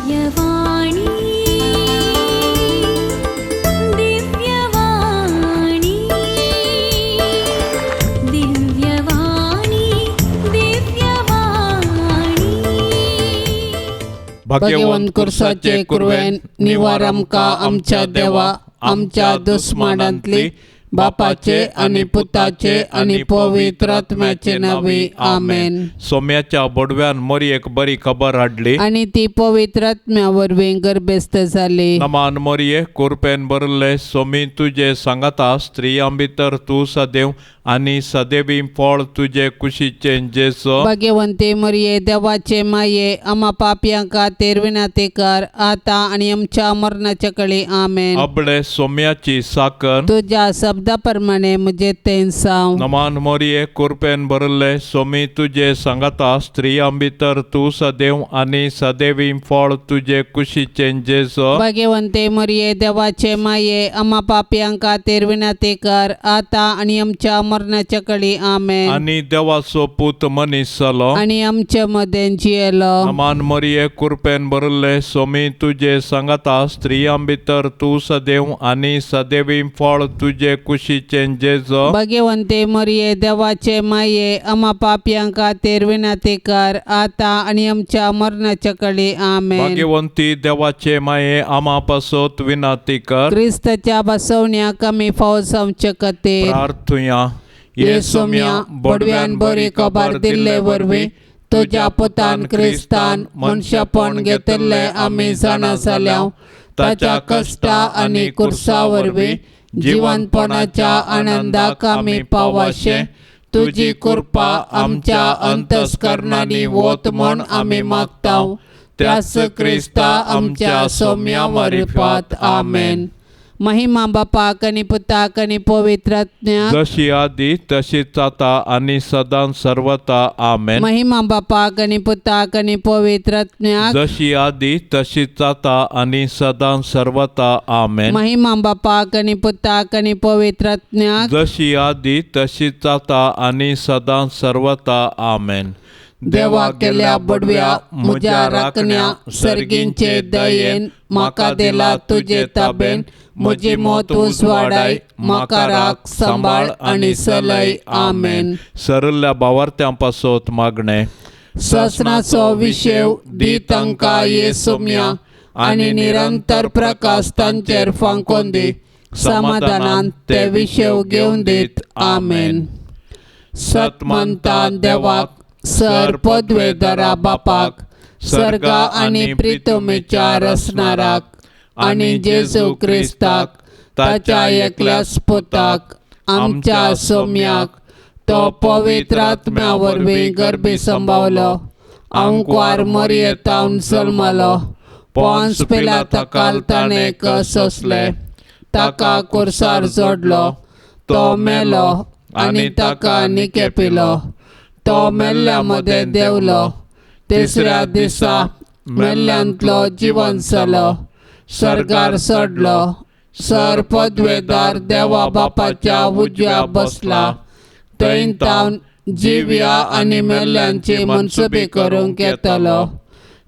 दिव्यवाणी, दिव्यवाणी, दिव्यवाणी, दिव्यवाणी. भाग्यवंत कुर्साचे कुरवेन निवार आमकां आमच्या देवा, आमच्या दुस्मानांतली, बापाचे आनी पुताचे आनी पवित्र आत्म्याचे नांवी. आमेन. सोम्याच्या बोडव्यान मोरयेक बरी खबर हाडली आनी ती पवित्र आत्म्या वरवीं गर्भस्थ जाली. नमान मोरये, कुरपेन भरले, सोमी तुजे सांगाता, स्त्रियां भितर तूं सदैव आनी सदैवी फळ तुजे कुशीचें जेजो. भाग्यवंती मरिये, देवाचे माये, आमा पापयां खातीर विनंती कर, आतां आनी आमच्या मरणाच्या कळी. आमेन. अबळे सोम्याची साकर. तुज्या शब्दा प्रमाणे म्हजें तें जावं. नमान मोरये, कुरपेन भरले, सोमी तुजे सांगाता, स्त्रियां भितर तूं सदैव आनी सदैवी फळ तुजे कुशीचें जेजो. भाग्यवंते मरिये, देवाचे माये, आमा पापयां खातीर विनंती कर, आतां आनी आमच्या मरणाच्या कळी. आमेन. आनी देवाचो पूत मनीस जालो आनी आमचे मदें जियेलो. नमान मोरये, कुरपेन भरले, सोमी तुजे सांगाता, स्त्रियां भितर तूं सदैव आनी सदैवी फळ तुजे कुशीचें जेजो. भाग्यवंते मरिये, देवाचे माये, आमा पापयां खातीर विनंती कर, आतां आनी आमच्या मरणाच्या कळी. आमेन. भाग्यवंती देवाचे माये, आमा पासत विनंती कर. क्रिस्ताच्या बसवण्याक आमी फावो जावचे खातीर. प्रार्थुया. ये सोम्या, बडव्यान बरी खबर दिल्ले वरवीं तुज्या पुतान क्रिस्तान मनशापण घेतिल्लें आमी जाणा जाल्या. ताच्या कश्टा आनी कुर्सा वरवीं जिवनपणाच्या आनंदाक आमी पावाशें तुजी कृपा आमच्या अंतस्करणांनी वत म्हूण आमी मागता, त्याच क्रिस्ता आमच्या सोम्या मारिफात. आमेन. महिमा बापाक आनी पुताक आनी पवित्र आत्म्याक. जशी आदी तशीच आता आनी सदां सर्वता. आमेन. महिमा बापाक आनी पुताक आनी पवित्र आत्म्याक. जशी आदी तशीच आता आनी सदां सर्वता. आमेन. महिमा बापाक आनी पुताक आनी पवित्र आत्म्याक. जशी आदी तशीच आता आनी सदां सर्वता. आमेन. देवा केल्या बडव्या म्हज्या राखण्या, सर्गींचे दयेन म्हाका दिला तुजे ताबेन, म्हजी मत उजवाडाय, म्हाका राख, सांबाळ आनी सलय. आमेन. सरल्या बावार्थ्यां पासत मागणें. ससनाचो विशेव दी तांकां ये सोम्या, आनी निरंतर प्रकाश तांचेर फांकोन दी. समाधानान ते विशेव घेवन दीत. आमेन. सत मानता देवाक, सर पदवेदरा बापाक, सर्गा आनी प्रितमेच्या रसणाराक, आनी जेजू क्रिस्ताक ताच्या एकल्याच पुताक, आमच्या सोम्याक, तो पवित्र आत्म्या वरवीं गर्भी संभावलो, आंकवार मरयेतावन जल्मलो, पोन्स पिलाता ताणें सोंसलें, ताका कुर्सार जोडलो, तो मेलो आनी ताका निकेपिलो, तो मेल्ल्या मदें देंवलो, तिसऱ्या दिसा मेल्ल्यांतलो जिवन जालो, सर्गार चडलो, सर पदवेदार देवा बापाच्या उजव्या बसला, थंय तावन जिव्या आनी मेल्ल्यांची मनसुबी करूंक येतलो.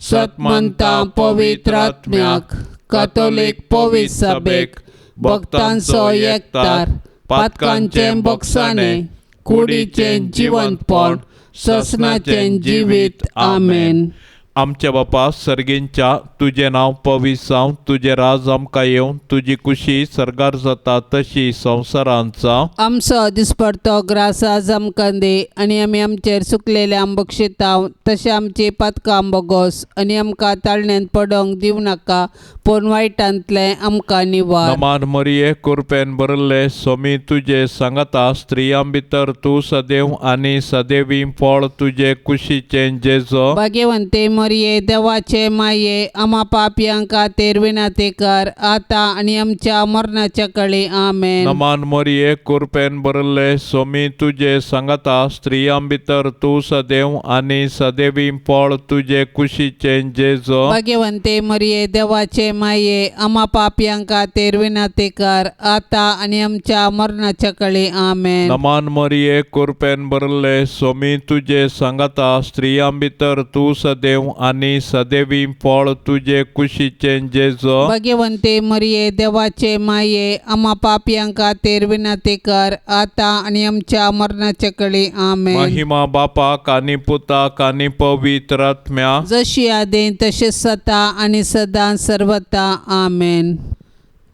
सतमंता पवित्र आत्म्याक, कातोलीक पवित्र सभेक, भक्तांचो एकतार, पातकांचें बोगसाणें, कुडीचें जिवंतपण, ससनाचें जिवीत. आमेन. आमच्या बापा सर्गींच्या, तुजें नांव पवित्र जावं, तुजें राज आमकां येवं, तुजी कुशी सर्गार जाता तशी संवसारांत जावं. आमचो दिसपडतो ग्रास आज आमकां दी, आनी आमी आमचेर सुकलेले बक्षिता तशें आमची पातकां बोगोस, आनी आमकां ताळण्यांत पडोंक दिवं नाका, पूण वायटांतलें आमकां निवार. नमान मरिये, कुरपेन भरले, सोमी तुजे सांगाता, स्त्रियां भितर तूं सदैव आनी सदैवी फळ तुजे कुशीचें जेजो. भाग्यवंते मरिये, देवाचे माये, आमा पापयां खातीर विनंती कर, आतां आनी आमच्या मरणाच्या कळी. आमेन. नमान मरिये, कुरपेन भरले, सोमी तुजे सांगाता, स्त्रियां भितर तूं सदैव आनी सदैवी फळ तुजे कुशीचें जेजो. भाग्यवंते मरिये, देवाचे माये, आमा पापयां खातीर विनंती कर, आतां आनी आमच्या मरणाच्या कळी. आमेन. नमान मरिये, कुरपेन भरले, सोमी तुजे सांगाता, स्त्रियां भितर तूं सदैव आनी सदेवी फळ तुजे कुशीचें जेजो. भगवंते मरिये, देवाचे माये, आम्हा पापयां खातीर विनंती कर, आता आनी आमच्या मरणाच्या कळी. आमेन. महिमा बापाक आनी पुताक आनी पवित्र आत्म्या. जशी आदी तशी सता आनी सदां सर्वता. आमेन.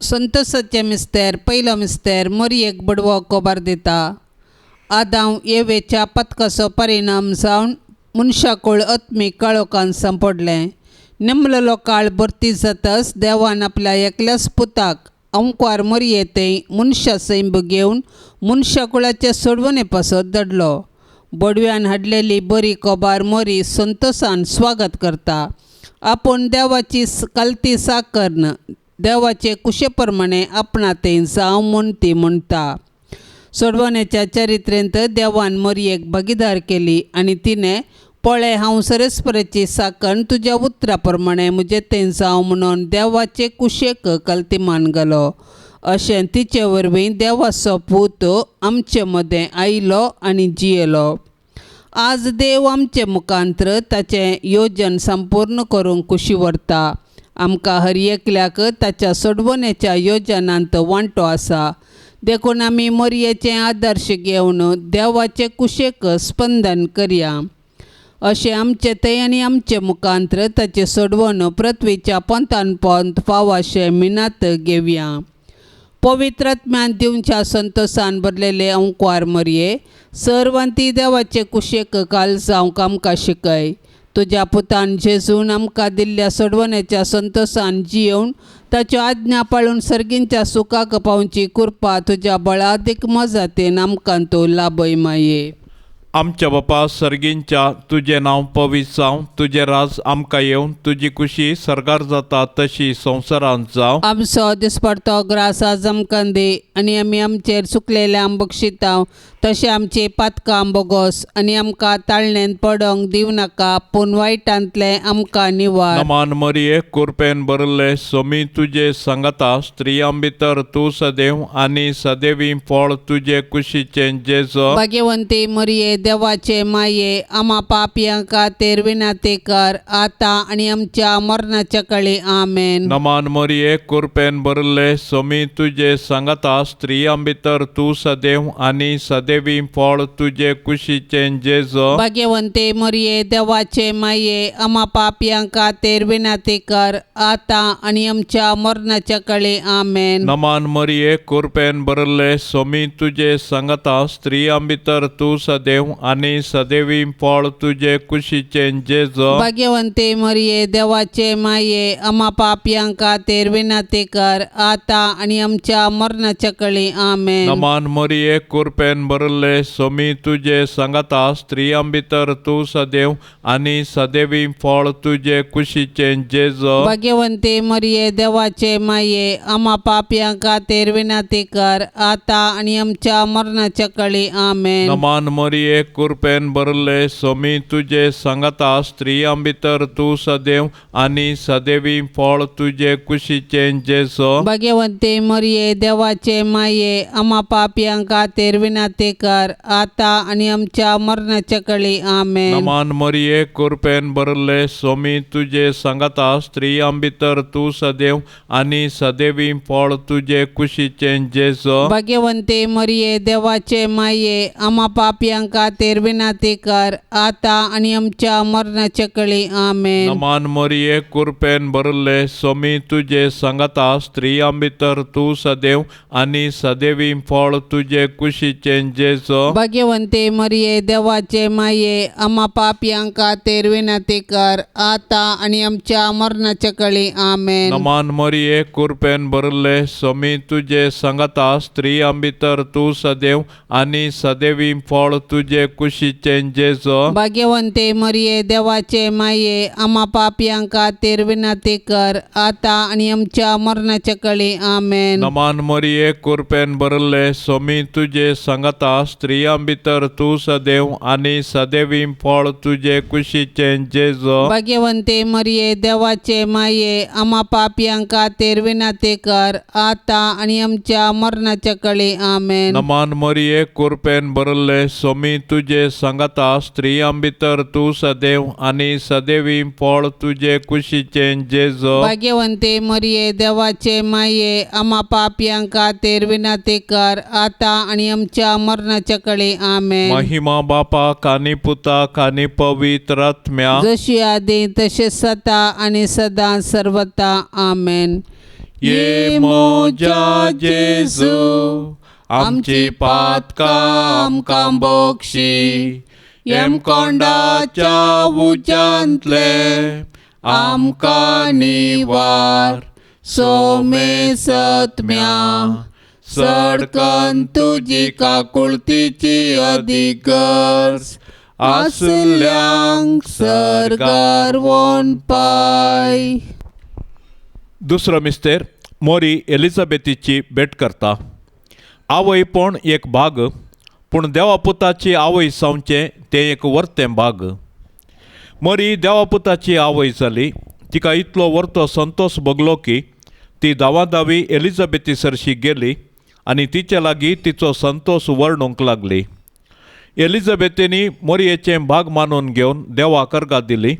संतोषाचे मिस्तेर. पयलो मिस्तेर. मोरयेक बडवो कोबार दिता. आदांव येवेच्या पथकाचो परिणाम जावन मनशाकूळ आत्मीक काळोखान सांपडलें. नेमलेलो काळ भरती जातच देवान आपल्या एकल्याच पुताक अंकवार मोरये थंय मनशा सैंब घेवन मनशाकुळाचे सोडवणे पासत धाडलो. बडव्यान हाडलेली बरी कोबार मोरी संतोषान स्वागत करता. आपूण देवाची कलती साकर्न देवाचे कुशे प्रमाणे आपणा थंय जावं म्हूण ती म्हणटा. सोडवण्याच्या चरित्रेंत देवान मोरयेक भागीदार केली आनी तिणें पळय हांव सरस्पराची साकण, तुज्या उतरा प्रमाणे म्हजें थंय जावं म्हणून देवाचे कुशेक कलतिमान घालो. अशें तिचे वरवीं देवाचो पूत आमचे मदें आयलो आनी जियेलो. आज देव आमचे मुखांत्र ताचें योजन संपूर्ण करूंक खुशी व्हरता. आमकां हर एकल्याक ताच्या सोडवण्याच्या योजनांत वांटो आसा. देखून आमी मोरयेचें आदर्श घेवन देवाचे कुशेक स्पंदन करया. अशें आमचे थंय आनी आमचे मुखांत्र ताचें सोडवण पृथ्वीच्या पोंतान पोंत फावोशें मिनात घेवया. पवित्र आत्म्यान दिवच्या संतोषान भरलेले अंकवार मरये, सर्वांती देवाचे कुशेक काल जावंक आमकां शिकय. तुज्या पुतान जेजून आमकां दिल्ल्या सोडवण्याच्या संतोषान जियेवन ताच्यो आज्ञा पाळून सर्गींच्या सुखाक पावची कृपा तुज्या बळादीक मजातीन आमकां तूं लाभय माये. आमच्या बापा सर्गींच्या, तुजें नांव पवित्र जावं, तुजें राज आमकां येवं, तुजी खुशी सर्गार जाता तशी संवसारांत जावं. आमचो दिसपडतो ग्रास आज आमकां दी आनी आमी आमचेर चुकलेल्यांक बक्षितांव तशें आमची पातकां बोगोस आनी आमकां ताळणेन पडोंक दिवं नाका, पूण वायटांतलें आमकां निवार. नमान मरिये, कुरपेन भरले, सोमी तुजे सांगाता, स्त्रियां भितर तूं सदैव आनी सदैवी फळ तुजे कुशीचें जेजो. भाग्यवंती मरिये, देवाचे माये, आमा पापयां खातीर विनंती कर, आता आनी आमच्या मरणाच्या कळी. आमेन. नमान मरिये, कुरपेन भरले, सोमी तुजे सांगाता, स्त्रियां भितर तूं सदैव आनी सदैवी फळ तुजे कुशीचें जेजो. भाग्यवंती मरिये, देवाचे माये, आमा पापयां खातीर विनंती कर, आता आनी आमच्या मरणाच्या कळी. आमेन. नमान मरिये, कुरपेन भरले, सोमी तुजे सांगाता, स्त्रियां भितर तूं सदैव आनी सदैवी फळ तुजे कुशीचें जेजो. भाग्यवंती मरिये, देवाचे माये, आमा पापयां खातीर विनंती कर, आता आनी आमच्या मरणाच्या कळी. आमेन. नमान मरिये, कुरपेन भरले, सोमी तुजे सांगाता, स्त्रियां भितर तूं सदैव आनी सदैवी फळ तुजे कुशीचें जेजो. भाग्यवंती मरिये, देवाचे माये, आमा पापयां खातीर विनंती कर, आता आनी आमच्या मरणाच्या कळी. आमेन. नमान मरिये, कुरपेन भरले, सोमी तुजे सांगाता, स्त्रियां भितर तूं सदैव आनी सदैवी फळ तुजे कुशीचें जेजो. भाग्यवंती मरिये, देवाचे माये, आमा पापयां खातीर विनंती कर, आता आनी आमच्या मरणाच्या कळी. आमेन. नमान मरिये, कुरपेन भरले, सोमी तुजे सांगाता, स्त्रियां भितर तूं सदैव आनी सदैवी फळ तुजे कुशीचें जेजो. भाग्यवंती मरिये, देवाचे माये, आमा पापयां खातीर विनंती कर, आता आनी आमच्या मरणाच्या कळी. आमेन. नमान मरिये, कुरपेन भरले, सोमी तुजे सांगाता, स्त्रियां भितर तूं सदैव आनी सदैवी फळ तुजे कुशीचें जेजो. भाग्यवंती मरिये, देवाचे माये, आमा पापयां खातीर विनंती कर, आता आनी आमच्या मरणाच्या कळी. आमेन. नमान मरिये, कुरपेन भरले, सोमी तुजे सांगाता, स्त्रियां भितर तूं सदैव आनी सदैवी फळ तुजे कुशीचें जेजो. भाग्यवंती मरिये, देवाचे माये, आमा पापयां खातीर विनंती कर, आता आनी आमच्या मरणाच्या कळी. आमेन. नमान मरिये, कुरपेन भरले, सोमी तुजे सांगाता, सांगाता, स्त्रियां भितर तूं सदैव आनी सदैवी फळ तुजे कुशीचें जेजू। भाग्यवंते मरिये देवाचे माये, आमा पापयां खातीर विनंती कर, आतां आनी आमच्या मरणाच्या कळी। आमेन। नमान मरिये, कुरपेन भरले, सोमी तुजे सांगाता, स्त्रियां भितर तूं सदैव आनी सदैवी फळ तुजे कुशीचें जेजू। भाग्यवंते मरिये देवाचे माये, आमा पापयां खातीर विनंती कर, आतां आनी आमच्या मरणाच्या कळी। आमेन। महिमा बापाक आनी पुताक आनी पवित्र आत्म्या, जशी आदी तशें सता आनी सदां सर्वता। आमेन। ये म्हज्या जेजू, आमची पातकां आमकां बक्षी, येमकोंडाच्या उज्यांतले आमकां निवार, सोमे सत्म्या सडकन तुजी काकुळतीची अधिक गरज आसल्यांक सर्गार वोन पाय। दुसरो मिस्तेर मोरी एलिझाबेथीची भेट करता। आवयपण एक भाग, पूण देवापुताची आवय जावचें तें एक वर्तें भाग। मोरी देवापुताची आवय जाली, तिका इतलो वर्तो संतोश भोगलो की ती धांवाधावी एलिझाबेथी सरशी गेली आनी तिचे लागीं तिचो संतोश वर्णूंक लागली। एलिझाबेथीनी मोरयेचें भाग मानून घेवन देवाक अर्गां दिली।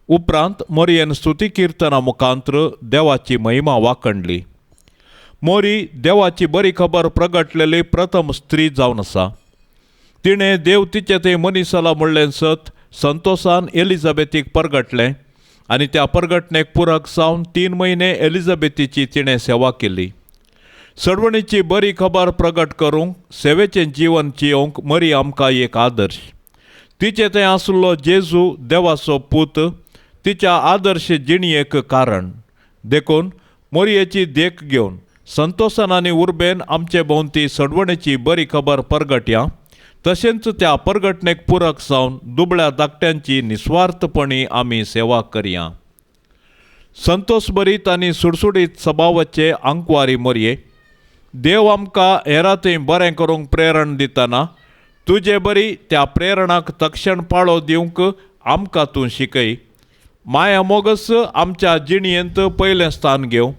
उपरांत मोरयेन स्तुती किर्तना मुखांत्र देवाची महिमा वाखणली। मोरी देवाची बरी खबर प्रगटलेली प्रथम स्त्री जावन आसा। तिणें देव तिचे थंय मनीस जाला म्हणलें सत संतोशान एलिझाबेथीक परगटलें आनी त्या परगटणेक पुरक जावन 3 म्हयने एलिझाबेथीची तिणें सेवा केली। सडवणीची बरी खबर प्रगट करूंक सेवेचें जीवन जियोवंक मरी आमकां एक आदर्श। तिचे थंय आसलो जेजू देवाचो पूत तिच्या आदर्श जिणयेक कारण। देखून मोरयेची देख घेवन संतोशान आनी उर्बेन आमचे भोंवती सडवणेची बरी खबर परगटया, तशेंच त्या परगटणेक पुरक जावन दुबळ्या धाकट्यांची निस्वार्थपणी आमी सेवा करया। संतोष भरीत आनी सुडसुडीत सभावाचे आंकवारी मोरये, देव आमकां हेरांतय बरें करूंक प्रेरण दितना तुजे बरी त्या प्रेरणाक तक्षण पाळो दिवंक आमकां तूं शिकय। माया मोगस आमच्या जिणयेंत पयलें स्थान घेवं,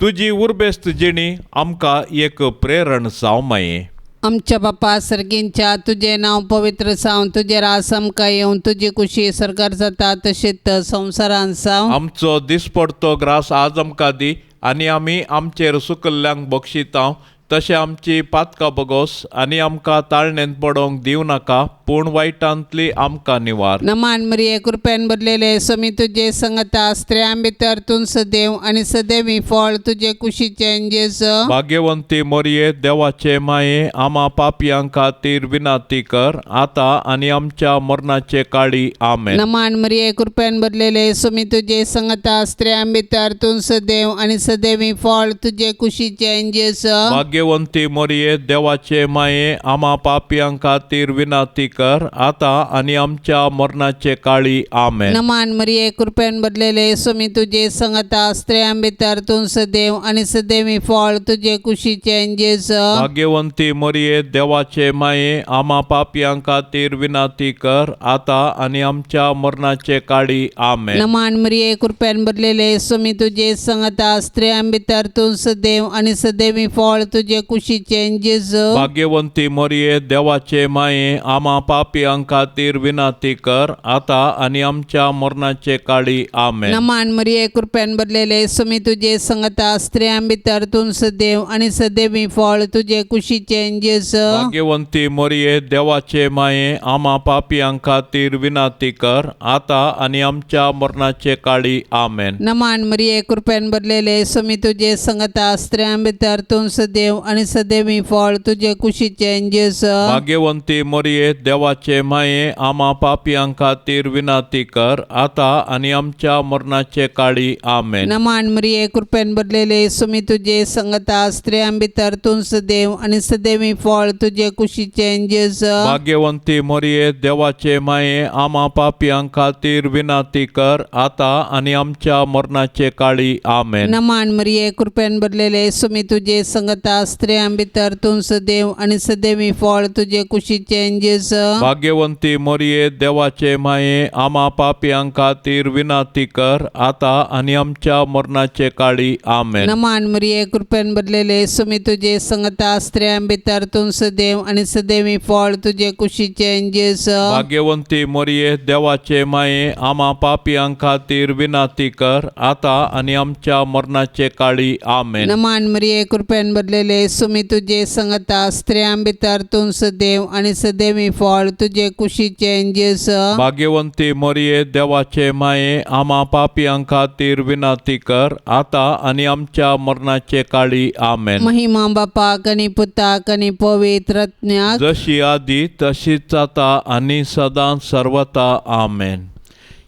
तुजी उर्बेस्त जिणी आमकां एक प्रेरण जावं माये। आमच्या बापा सर्गींच्या तुजें नांव पवित्र जावं, तुजें रास आमकां येवं, तुजी कुशी सरकार जाता तशीच संवसारांत जावं। आमचो दिसपडतो ग्रास आज आमकां दी आनी आमी आमचेर सुकल्ल्यांक बक्षितांव तशें आमची पातकां बगोस आनी आमकां ताळणेंत पडोवंक दिवं नाका, पूण वायटांतली आमकां निवार। नमान मरिये, कृपेन भरलेले, स्वामी तुजे संगता, स्त्रियां भितर तूं सदैव आनी सदैवी फळ तुजे कुशीचें जेजू। भाग्यवंती मोरये, देवाचे माये, आमा पापयां खातीर विनंती कर, आतां आनी आमच्या मरणाचे काळी। आमेन। नमान मरिये, कृपेन भरलेले, स्वामी तुजे संगता, स्त्रियां भितर तूं सदैव आनी सदैवी फळ तुजे कुशीचें जेजू। भाग्यवंती मोरये, देवाचे माये, आमा पापयां खातीर विनंती कर, आतां आनी आमच्या मरणाचे काळी। आमेन। नमान मरिये, कृपेन भरलेले, स्वामी तुजे संगता, स्त्रियां भितर तूं सदैव आनी सदैवी फळ तुजे कुशीचें जेजू। भाग्यवंती मोरये, देवाचे माये, आमा पापयां खातीर विनंती कर, आतां आनी आमच्या मरणाचे काळी। आमेन। नमान मरिये, कृपेन भरलेले, स्वामी तुजे संगता, स्त्रियां भितर तूं सदैव आनी सदैवी फळ तुजे कुशीचें जेजू। भाग्यवंती मोरये, देवाचे माये, आमा पापयां खातीर विनंती कर, आतां आनी आमच्या मरणाचे काळी। आमेन। नमान मरिये, कृपेन भरलेले, स्वामी तुजे संगता, स्त्रियां भितर तूं सदैव आनी सदैवी फळ तुजे कुशीचें जेजू। भाग्यवंती मोरये, देवाचे माये, आमा पापयां खातीर विनंती कर, आतां आनी आमच्या मरणाचे काळी। आमेन। नमान मरिये, कृपेन भरलेले, स्वामी तुजे संगता, स्त्रियां भितर तूं सदैव आनी सदैवी फळ तुजे कुशीचें जेजू। भाग्यवंती मोरये, देवाचे माये, आमा पापयां खातीर विनंती कर, आतां आनी आमच्या मरणाचे काळी। आमेन। नमान मरिये, कृपेन भरलेले, स्वामी तुजे संगता, स्त्रियां भितर तूं सदैव आनी सदैवी फळ तुजे कुशीचें जेजू। भाग्यवंती मोरये, देवाचे माये, आमा पापयां खातीर विनंती कर, आतां आनी आमच्या मरणाचे काळी। आमेन। नमान मरिये, कृपेन भरलेले, स्वामी तुजे संगता, स्त्रियां भितर तूं सदैव आनी सदैवी फळ तुजे कुशीचें जेजू. भाग्यवंती मोरये देवाचे माये, आमा पापयां खातीर विनाती कर आता आनी आमच्या मरणाचे काळी. आमेन. नमान मरिये, कृपेन भरलेले, सुमी तुजे संगता, स्त्रियां भितर तूं सदैव आनी सदैवी फळ तुजे कुशीचें जेजू. भाग्यवंती मोरये देवाचे माये, आमा पापयां खातीर विनाती कर आता आनी आमच्या मरणाचे काळी. आमेन. नमान मरिये, कृपेन भरलेले, सुमी तुजे संगता, स्त्रियां भितर तूं सदैव आनी सदैवी फळ तुजे कुशीचें जेजू. भाग्यवंती मोरये देवाचे माये, आमा पापयां खातीर विनाती कर आता आनी आमच्या मरणाचे काळी. आमेन. महिमा बापाक आनी पुताक आनी पवित्र आत्म्याक, जशी आदी तशीच आता आनी सदां सर्वता. आमेन.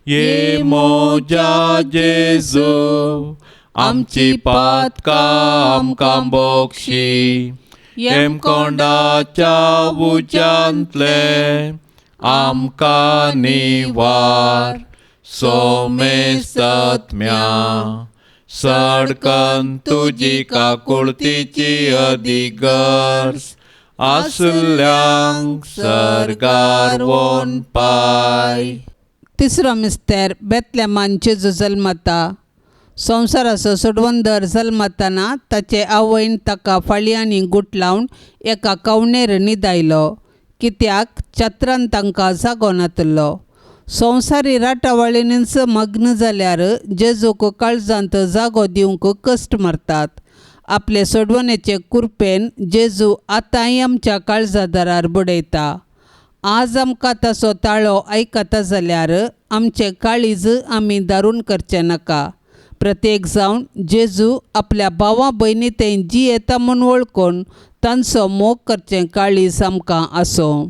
ये मोजा जेजू, आमची पातकां आमकां बोक्षी, हेमकोंडाच्या उज्यांतले आमकां निवार, सोमेस्तत्म्या सडकन तुजी काकुळतीची अधिगर्ज आसल्यांक सर्गार वोन पाय. तिसरो मिस्तेर, बेतलेमान जेजू जल्मता. संवसाराचो सोडवंदर जल्मतना ताचे आवयन ताका फाळयांनी गुठलावन एका कवणेर न्हिदायलो, कित्याक छत्रान तांकां जागो नातलो. संवसारी राटावळींनीच मग्न जाल्यार जेजूक काळजांत जागो दिवंक कश्ट मारतात. आपले सोडवणेचे कुरपेन जेजू आतांय आमच्या काळजा दारार बडयता. आज आमकां ताचो ताळो आयकता जाल्यार आमचें काळीज आमी दारून करचें नाका. प्रत्येक जावन जेजू आपल्या भावा भयणी थंय जियेता म्हूण वळखून तांचो मोग करचें काळीज आमकां आसूं.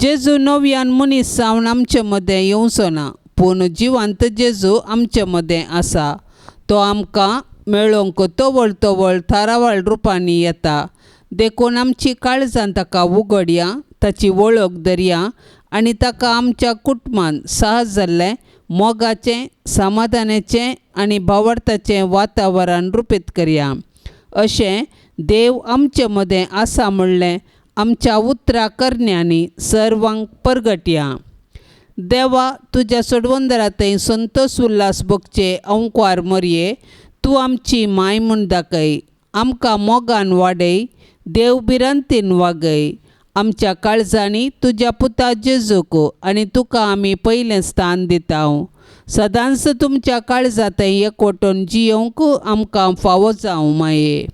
जेजू नव्यान मनीस जावन आमचे मदें येवचो ना, पूण जिवंत जेजू आमचे मदें आसा. तो आमकां मेळोवंक तवळ तवळ थारावळ रुपांनी येता. देखून आमची काळजां ताका उगडया, ताची वळख धरया आनी ताका आमच्या कुटुंबान सहज जाल्लें मोगाचें, समाधानाचें आनी भावार्थाचें वातावरण रुपीत करया. अशें देव आमचे मदें आसा म्हणलें आमच्या उतरा करण्यांनी सर्वांक परगटया. देवा, तुज्या सोडवंदरा थंय संतोष उल्हास भोगचे अंकवार मरये, तूं आमची माय म्हूण दाखय. आमकां मोगान वाडय, देव भिरांतीन वागय. आमच्या काळजांनी तुज्या पुता जेजूक आनी तुका आमी पयलें स्थान दिता. सदांच तुमच्या काळजा थंय एकवटून जियोवंक आमकां फावो जावं माये.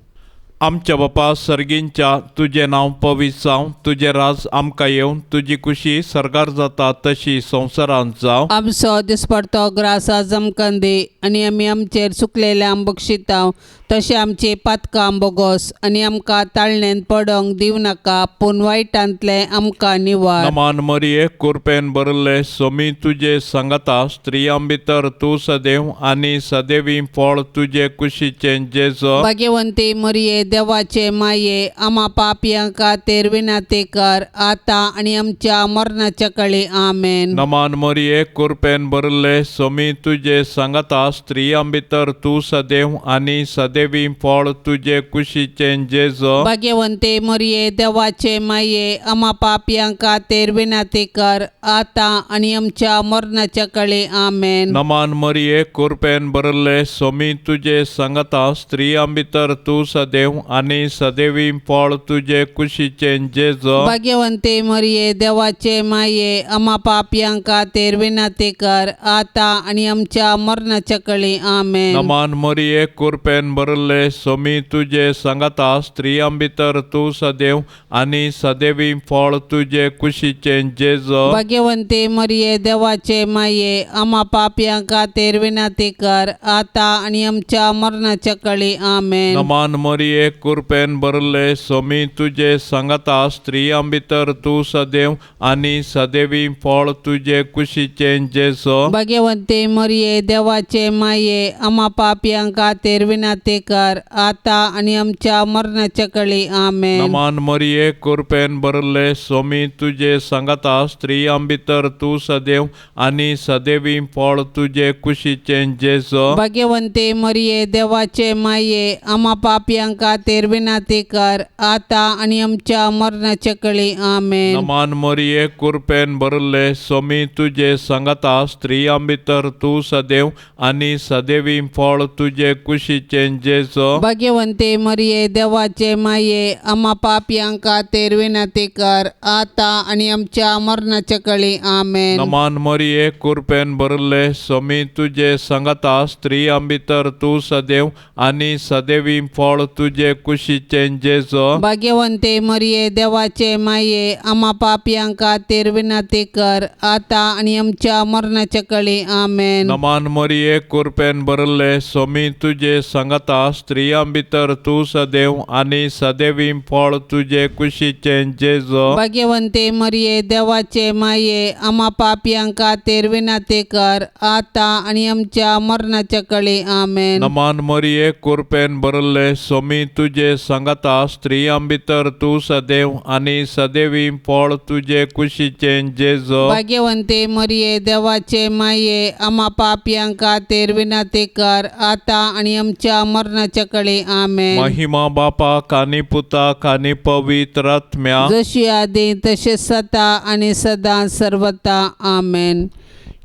आमच्या बापा सर्गींच्या, तुजें नांव पवित्र जावं, तुजें राज आमकां येवं, तुजी खुशी सर्गार जाता तशी संवसारांत जावं. आमचो दिसपडतो ग्रास आज आमकां दी आनी आमी आमचेर चुकलेल्यांक बक्षितांव तशें आमची पातकां बोगोस आनी आमकां ताळणेंत पडोंक दिवं नाका, पूण वायटांतलें आमकां निवार. नमान मरिये, कुरपेन भरिल्ले, सोमी तुजे सांगाता, स्त्रियां भितर तूं सदैव आनी सदैवी फळ तुजे कुशीचें जेजो. भाग्यवंती मरिये, देवाचे माये, आमा पापयां खातीर विनाती कर आतां आनी आमच्या मरणाच्या कळी. आमेन. नमान मरिये, कुरपेन भरिल्ले, सोमी तुजे सांगाता, स्त्रियां भितर तूं सदैव आनी सदैवी फळ तुजे कुशीचें जेजो. भाग्यवंती मरिये, देवाचे माये, आमा पापयां खातीर विनाती कर आतां आनी आमच्या मरणाच्या कळी. आमेन. नमान मरिये, कुरपेन भरिल्ले, सोमी तुजे सांगाता, स्त्रियां भितर तूं सदैव आनी सदैवी फळ तुजे कुशीचें जेजो. भाग्यवंती मरिये, देवाचे माये, आमा पापयां खातीर विनाती कर आतां आनी आमच्या मरणाच्या कळी. आमेन. नमान मरिये, कुरपेन भरिल्ले, सोमी तुजे सांगाता, स्त्रियां भितर तूं सदैव आनी सदैवी फळ तुजे कुशीचें जेजो. भाग्यवंती मरिये, देवाचे माये, आमा पापयां खातीर विनाती कर आतां आनी आमच्या मरणाच्या कळी. आमेन. नमान मरिये, कुरपेन भरिल्ले, सोमी तुजे सांगाता, स्त्रियां भितर तूं सदैव आनी सदैवी फळ तुजे कुशीचें जेजो. भाग्यवंती मरिये, देवाचे माये, आमा पापयां खातीर विनाती कर आतां आनी आमच्या मरणाच्या कळी. आमेन. नमान मरिये, कुरपेन भरिल्ले, सोमी तुजे सांगाता, स्त्रियां भितर तूं सदैव आनी सदैवी फळ तुजे कुशीचें जेजो. भाग्यवंती मरिये, देवाचे माये, आमा पापयां खातीर खातीर विनंती कर आतां आनी आमच्या मरणाच्या कळी. आमेन. नमान मरिये, कुरपेन भरले, सोमी तुजे सांगाता, स्त्रियां भितर तूं सदैव आनी सदैवी फळ तुजे कुशीचें जेजो. भाग्यवंते मरिये, देवाचे माये, आम्हा पापयां खातीर विनंती कर आतां आनी आमच्या मरणाच्या कळी. आमेन. नमान मरिये, कुरपेन भरले, सोमी तुजे सांगाता, स्त्रियां भितर तूं सदैव आनी सदैवी फळ तुजे कुशीचें जेजो. भाग्यवंते मरिये, देवाचे माये, आम्हा पापयां खातीर विनंती कर आतां आनी आमच्या मरणाच्या कळी. आमेन. नमान मरिये, कुरपेन भरले, सोमी तुजे सांगाता, स्त्रियां भितर तूं सदैव आनी सदैवी फळ तुजे कुशीचें जेजो. भाग्यवंते मरिये, देवाचे माये, आम्हा पापयां खातीर विनंती कर आतां आनी आमच्या मरणाच्या कळी. आमेन. नमान मरिये, कुरपेन भरले, सोमी तुजे सांगाता, स्त्रियां भितर तूं सदैव आनी सदैवी फळ तुजे कुशीचें जेजो. भाग्यवंते मरिये, देवाचे माये, आम्हा पापयां खातीर विनंती कर आतां आनी आमच्या मरणाच्या कळी. आमेन. महिमा बापाक आनी पुताक आनी पवित्र आत्म्या. जशी आदी तशें सता आनी सदां सर्वता. आमेन.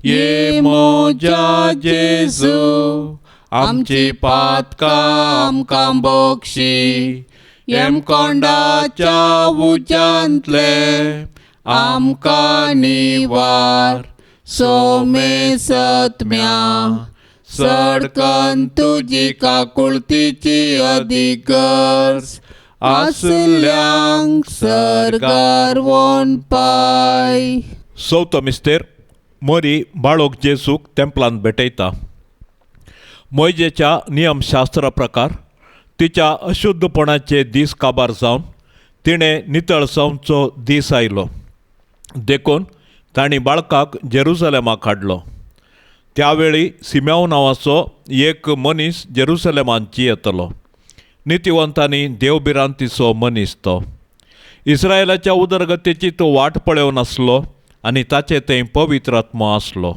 ये मोजा जेजू, आमची पातकां आमकां बोक्षी, येमकोंडाच्या उज्यांतले आमकां निवार, सोमे सत्म्या सडकन तुजी काकुळतीची अधिक गरज आसल्यांक सरगार वोन पाय. चवथो मिस्तेर. मोरी बाळोक जेजूक तेंपलांत भेटयता. मोयजेच्या नियमशास्त्रा प्रकार तिच्या अशुद्धपणाचे दीस काबार जावन तिणें नितळ जावचो दीस आयलो, देखून तांणी बाळकाक जेरुजलेमाक हाडलो. त्यावेळी सिम्याव नांवाचो एक मनीस जेरुसलेमांत जियेतलो. नितिवंत आनी देवभिरांतीचो मनीस तो. इस्रायलाच्या उदरगतीची तो वाट पळोवन आसलो आनी ताचे थंय पवित्र आत्मो आसलो.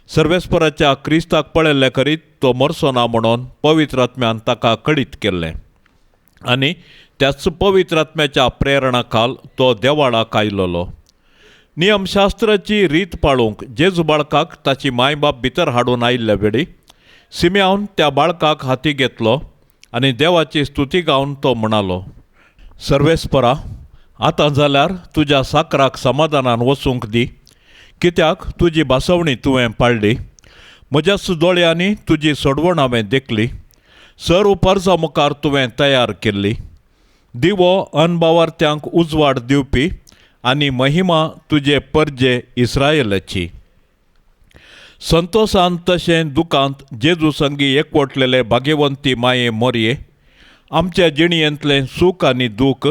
सर्वेस्पराच्या क्रिस्ताक पळयल्ले करीत तो मरचो ना म्हणून पवित्र आत्म्यान ताका कळीत केल्लें आनी त्याच पवित्र आत्म्याच्या प्रेरणा खाल तो देवाळाक आयलोलो. नियमशास्त्राची रीत पाळूंक जेजू बाळकाक ताची मायबाप भितर हाडून आयिल्ल्या वेळी सिम्यावन त्या बाळकाक हाती घेतलो आनी देवाची स्तुती गावन तो म्हणालो, सर्वेस्परा, आतां जाल्यार तुज्या साकराक समाधानान वचूंक दी, कित्याक तुजी भासवणी तुवें पाळ्ळी. म्हज्याच दोळ्यांनी तुजी सोडवण हांवें देखली, सर्व परजा मुखार तुवें तयार केल्ली. दिवो अनबावार्थ्यांक उजवाड दिवपी आनी महिमा तुजे परजे इस्रायलाची. संतोशान तशें दुकांत जेजू संगी एकवटलेले भाग्यवंती माये मोरये, आमच्या जिणयेंतलें सूख आनी दूख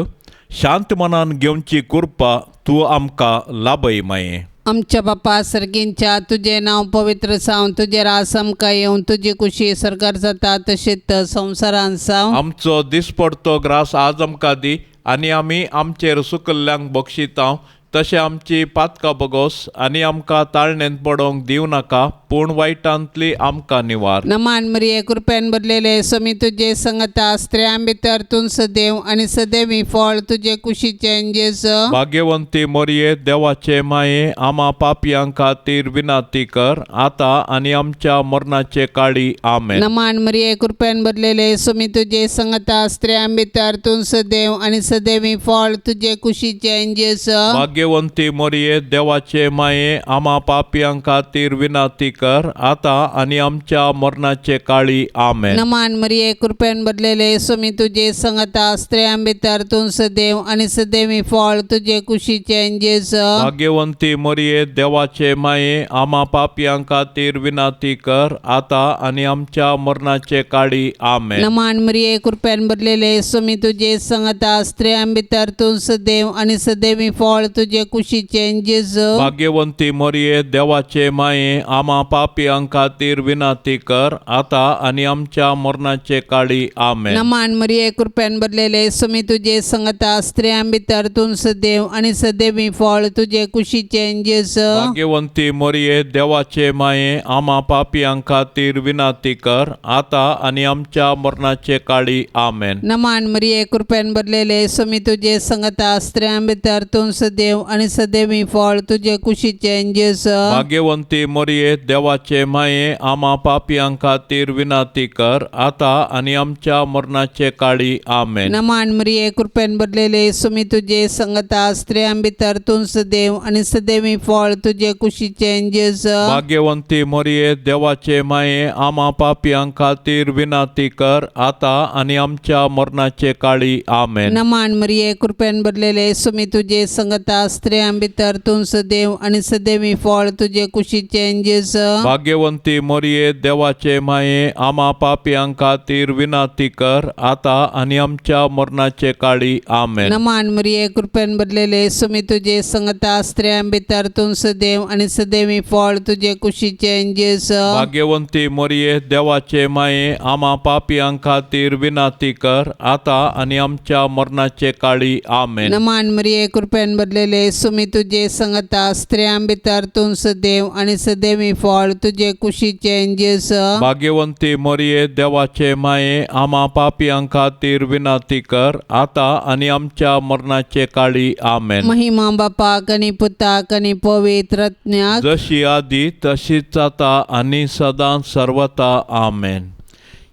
शांत मनान घेवची कृपा तूं आमकां लाभय माये. आमच्या बापा सर्गींच्या, तुजें नांव पवित्र जावं, तुजें रास आमकां येवं, तुजी कुशी सरकार जाता तशीच संवसारान जावं. आमचो दिसपडतो ग्रास आज आमकां दी आनी आमी आमचेर सुकल्ल्यांक बक्षितांव तशें आमची पातकां बगोस आनी आमकां ताळणेंत पडोवंक दिवं नाका, पूण वायटांतली आमकां निवार. नमान मरिये, कृपेन भरलेले, स्वामी तुजे संगता, स्त्रियां भितर तूं सदैव आनी सदैवी फळ तुजे कुशीचें जेजू. भाग्यवंती मोरये, देवाचे माये, आमा पापयां खातीर विनंती कर आतां आनी आमच्या मरणाचे काळी. आमेन. नमान मरिये, कृपेन भरलेले, स्वामी तुजे संगता, स्त्रियां भितर तूं सदैव आनी सदैवी फळ तुजे कुशीचें जेजू. भाग्यवंती मोरये, देवाचे माये, आमा पापयां खातीर विनंती कर आतां आनी आमच्या मरणाचे काळी. आमेन. नमान मरिये, कृपेन भरलेले, स्वामी तुजे संगता, स्त्रियां भितर तूं सदैव आनी सदैवी फळ तुजे कुशीचें जेजू. भाग्यवंती मोरये, देवाचे माये, आमा पापयां खातीर विनंती कर आतां आनी आमच्या मरणाचे काळी. आमेन. नमान मरिये, कृपेन भरलेले, स्वामी तुजे संगता, स्त्रियां भितर तूं सदैव आनी सदैवी फळ तुजे कुशीचें जेजू. भाग्यवंती मोरये, देवाचे माये, आमा पापयां खातीर विनंती कर आतां आनी आमच्या मरणाचे काळी. आमेन. नमान मरिये, कृपेन भरलेले, सुमी तुजे संगता, स्त्रियां भितर तूं सदैव आनी सदैवी फळ तुजे कुशीचें जेजू. भाग्यवंती मोरये, देवाचे माये, आमा पापयां खातीर विनंती कर आतां आनी आमच्या मरणाचे काळी. आमेन. नमान मरिये, कृपेन भरलेले, सुमी तुजे संगता, स्त्रियां भितर तूं सदैव आनी सदैवी फळ तुजे कुशीचें जेजू. भाग्यवंती मोरये, देवाचे माये, आमा पापयां खातीर विनंती कर आतां आनी आमच्या मरणाचे काळी. आमेन. नमान मरिये, कृपेन भरलेले, सुमी तुजे संगता, स्त्रियां भितर तूं सदैव आनी सदैवी फळ तुजे कुशीचें जेजू. भाग्यवंती मोरये, देवाचे माये, आमा पापयां खातीर विनंती कर आतां आनी आमच्या मरणाचे काळी. आमेन. नमान मरिये, कृपेन भरलेले, सुमी तुजे संगता, स्त्रियां भितर तूं सदैव आनी सदैवी फळ तुजे कुशीचें जेजू. भाग्यवंती मोरये, देवाचे माये, आमा पापयां खातीर विनंती कर आतां आनी आमच्या मरणाचे काळी. आमेन. नमान मरिये, कृपेन भरलेले, सुमी तुजे संगता, स्त्रियां भितर तूं सदैव आनी सदैवी फळ तुजे कुशीचें जेजू. भाग्यवंती मोरये, देवाचे माये, आमा पापयां खातीर विनंती कर आतां आनी आमच्या मरणाचे काळी. आमेन. नमान मरिये, कृपेन भरलेले, सुमी तुजे संगता, स्त्रियां भितर तूं सदैव आनी सदैवी फळ तुजे कुशीचें जेजू. भाग्यवंती मोरये, देवाचे माये, आमा पापयां खातीर विनंती कर आतां आनी आमच्या मरणाचे काळी. आमेन. महिमा बापाक आनी पुताक आनी पवित्र आत्म्याक. जशी आदी तशीच आता आनी सदां सर्वता. आमेन.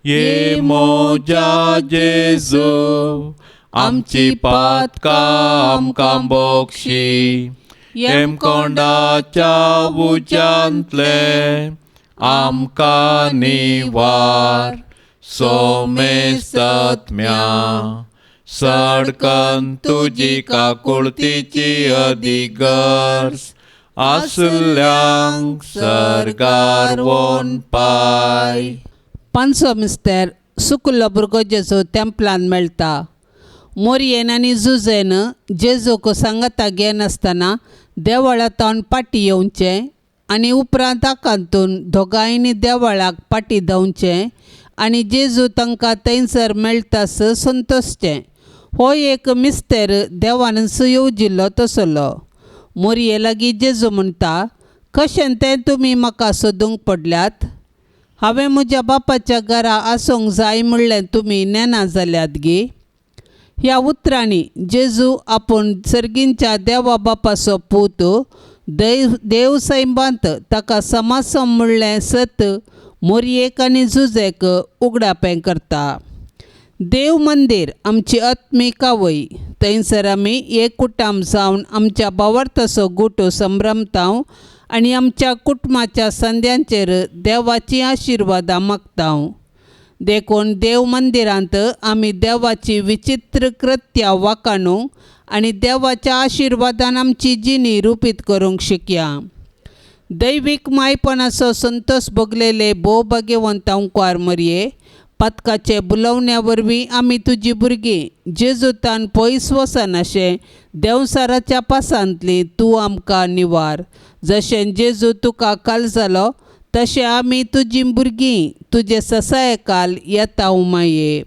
ये मोजा जेजू, आमची पातकां आमकां बोक्षी, हेमकोंडाच्या उज्यांतले आमकां निवार, सोमेस्तत्म्या सडकन तुजी काकुळतीची अधिगर्ज आसल्यांक सर्गार वोन पाय. पांचवो मिस्तेर, सुकुल्लो भुरगो जेजू तेंपलान मेळटा. मोरयेन आनी जुजेन जेजूक सांगाता घेनासतना देवळांतावन फाटीं येवचें आनी उपरांत आकांतून दोगांयनी देवळाक फाटीं धांवचें आनी जेजू तांकां थंयसर मेळटास संतोशचें. हो एक मिस्तेर देवानच येवजिल्लो तसलो. मोरये लागीं जेजू म्हणटा, कशें तें तुमी म्हाका सोदूंक पडल्यात? हांवें म्हज्या बापाच्या घरा आसूंक जाय म्हणलें तुमी नेणा जाल्यात गी? ह्या उतरांनी जेजू आपूण सर्गींच्या देवा बापाचो पूत, देव देव सैबांत ताका समासम म्हणलें सत मोरयेक आनी जुजेक उगडापें करता. देव मंदीर आमची आत्मीक आवय. थंयसर आमी एक कुटुंब जावन आमच्या भावार्थाचो गुट संभ्रमता आनी आमच्या कुटुंबाच्या संद्यांचेर देवाचीं आशिर्वादां मागता. देखून देव मंदिरांत आमी देवाची विचित्र कृत्या वाखाणूंक आनी देवाच्या आशिर्वादान आमची जिणी रुपीत करूंक शिकया. दैवीक मायपणाचो संतोष भोगलेले भोव भाग्यवंत अंकुआर मरये, पातकाचे बुलवण्या वरवीं आमी तुजी भुरगीं जेजुतान पयस वचनाशें देंवसाराच्या पासांतली तूं आमकां निवार. जशें जेजू तुका काल जालो तशें आमी तुजी भुरगीं तुजे ससायकाल येता उमाये.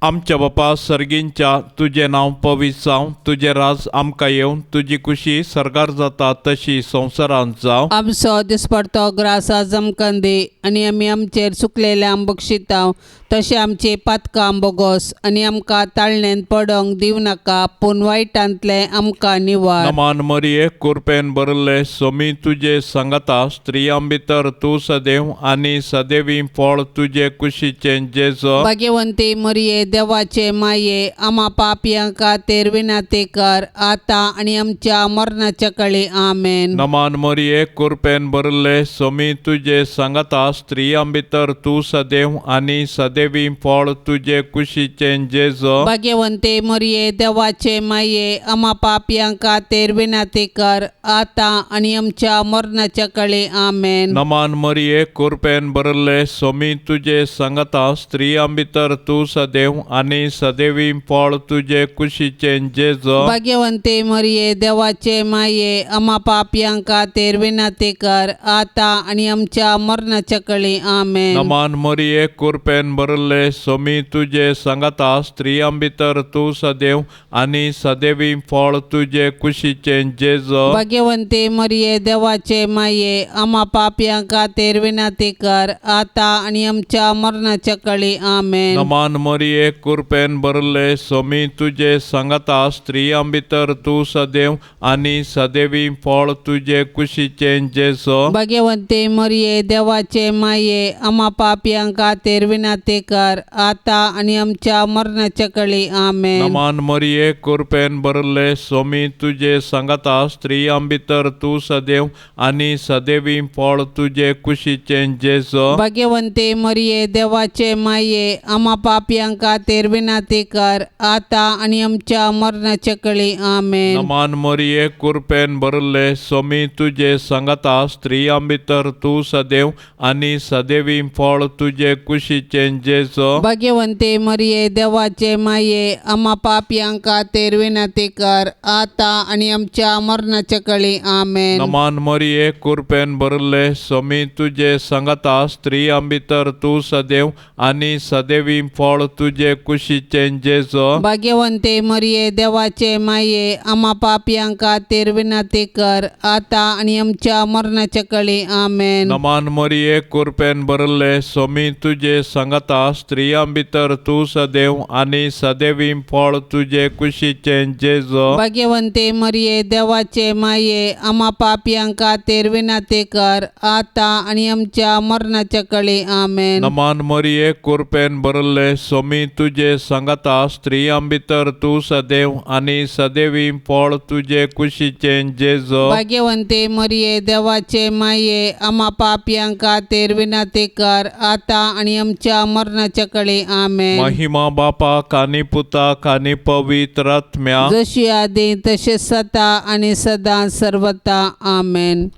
आमच्या बापा सर्गींच्या, तुजें नांव पवित्र जावं, तुजें राज आमकां येवं, तुजी खुशी सर्गार जाता तशी संवसारांत जावं. आमचो दिसपडतो ग्रास आज आमकां दी आनी आमी आमचेर चुकलेल्यांक बक्षितांव तशें आमचे पातकां बोगोस आनी आमकां ताळणेंत पडोंक दिवं नाका पूण वायटांतलें आमकां निवार. नमान मरिये, कुरपेन भरिल्ले, सोमी तुजे सांगाता, स्त्रियां भितर तूं सदैव आनी सदैवी फळ तुजे कुशीचें जेजो. भाग्यवंती मरिये, देवाचे माये, आमा पापयां खातीर विनंती कर आतां आनी आमच्या मरणाच्या कळी. आमेन. नमान मरिये, कुरपेन भरिल्ले, सोमी तुजे सांगाता, स्त्रियां भितर तूं सदैव आनी सदैवी फळ तुजे कुशीचें जेजो. भाग्यवंती मरिये, देवाचे माये, आमा पापयां खातीर विनंती कर आतां आनी आमच्या मरणाच्या कळी. आमेन. नमान मरिये, कुरपेन भरिल्ले, सोमी तुजे सांगाता, स्त्रियां भितर तूं सदैव सदैव आनी सदैवी फळ तुजे कुशीचें जेजो. भाग्यवंते मरिये देवाचे माये आमा पापयां खातीर विनंती कर आता आनी आमच्या मरणाच्या कळी. आमेन. नमान मरिये, कुरपेन भरले, सोमी तुजे सांगाता, स्त्रियां भितर तूं सदैव आनी सदैवी फळ तुजे कुशीचें जेजो. भाग्यवंते मरिये देवाचे माये आमा पापयां खातीर विनंती कर आता आनी आमच्या मरणाच्या कळी. आमेन. नमान मरिये, कुरपेन भरले, सोमी तुजे सांगाता, स्त्रियां भितर तूं सदैव आनी सदैवी फळ तुजे कुशीचें जेजो. भाग्यवंते मरिये देवाचे माये आमा पापयां खातीर विनंती कर आता आनी आमच्या मरणाच्या कळी. आमेन. नमान मरिये, कुरपेन भरले, सोमी तुजे सांगाता, स्त्रियां भितर तूं सदैव आनी सदैवी फळ तुजे कुशीचें जेजो. भाग्यवंते मरिये देवाचे माये आमा पापयां खातीर विनंती कर आता आनी आमच्या मरणाच्या कळी. आमेन. नमान मरिये, कुरपेन भरले, सोमी तुजे सांगाता, स्त्रियां भितर तूं सदैव आनी सदैवी फळ तुजे कुशीचें जेजो. भाग्यवंते मरिये देवाचे माये आमा पापयां खातीर विनंती कर आता आनी आमच्या मरणाच्या कळी. आमेन. नमान मरिये, कुरपेन भरले, सोमी तुजे सांगाता, स्त्रियां भितर तूं सदैव आनी सदैवी फळ तुजे कुशीचें जेजो. भाग्यवंते मरिये देवाचे माये आमा पापयां खातीर विनंती कर आता आनी आमच्या मरणाच्या कळी. आमेन. नमान मरिये, कुरपेन भरले, सोमी तुजे सांगाता, स्त्रियां भितर तूं सदैव आनी सदैवी फळ तुजे कुशीचें जेजो. भाग्यवंते मरिये देवाचे माये आमा पापयां खातीर विनंती कर आता आनी आमच्या मरणाच्या कळी. आमेन. नमान मरिये, कुरपेन भरले, सोमी तुजे सांगाता, स्त्रियां भितर तूं सदैव आनी सदैवी फळ तुजे कुशीचें जेजो. भाग्यवंते मरिये देवाचे माये आमा पापयां खातीर विनंती कर आता आनी आमच्या मरणाच्या कळी. आमेन. महिमा बापाक आनी पुताक आनी पवित्र आत्म्या, जशी आदी तशें सता आनी सदां सर्वता. आमेन.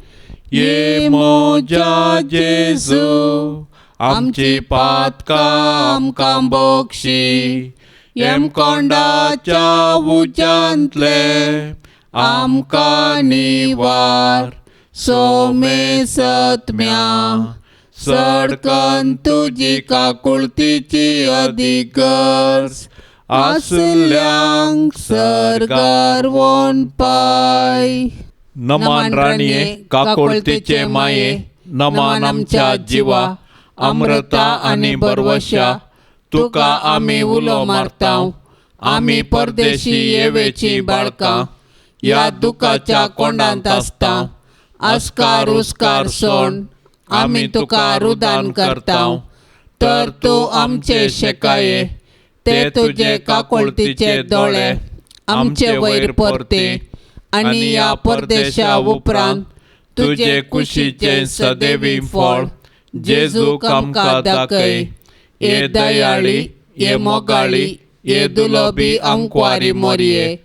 ये मोजा जेजू, आमची पातकां आमकां बोक्षी, येमकोंडाच्या उज्यांतले आमकां निवार, सोमे सत्म्या सडकन तुजी काकुळतीची अदीक गरज आसल्यांक सरगार वोन पाय. नमान राणये, काकुळतीचे माये, नमान आमच्या जिवा, अमृता आनी बरवशा, तुका आमी उलो मारतांव, आमी परदेशी येवेची बाळकां, ह्या दुखाच्या कोंडांत आसता, अस्कार उस्कार सोण आमी तुका रुदान करतांव, तर तूं आमचे शेकाये ते तुजे काकुळतीचे दोळे आमचे वयर परते आनी ह्या परदेशा उपरांत तुजे कुशीचें सदैवी फळ जेजूक आमकां दाखय. हे दयाळी, हे मोगाळी, हे दुलोबी आमक्वारी मोरये,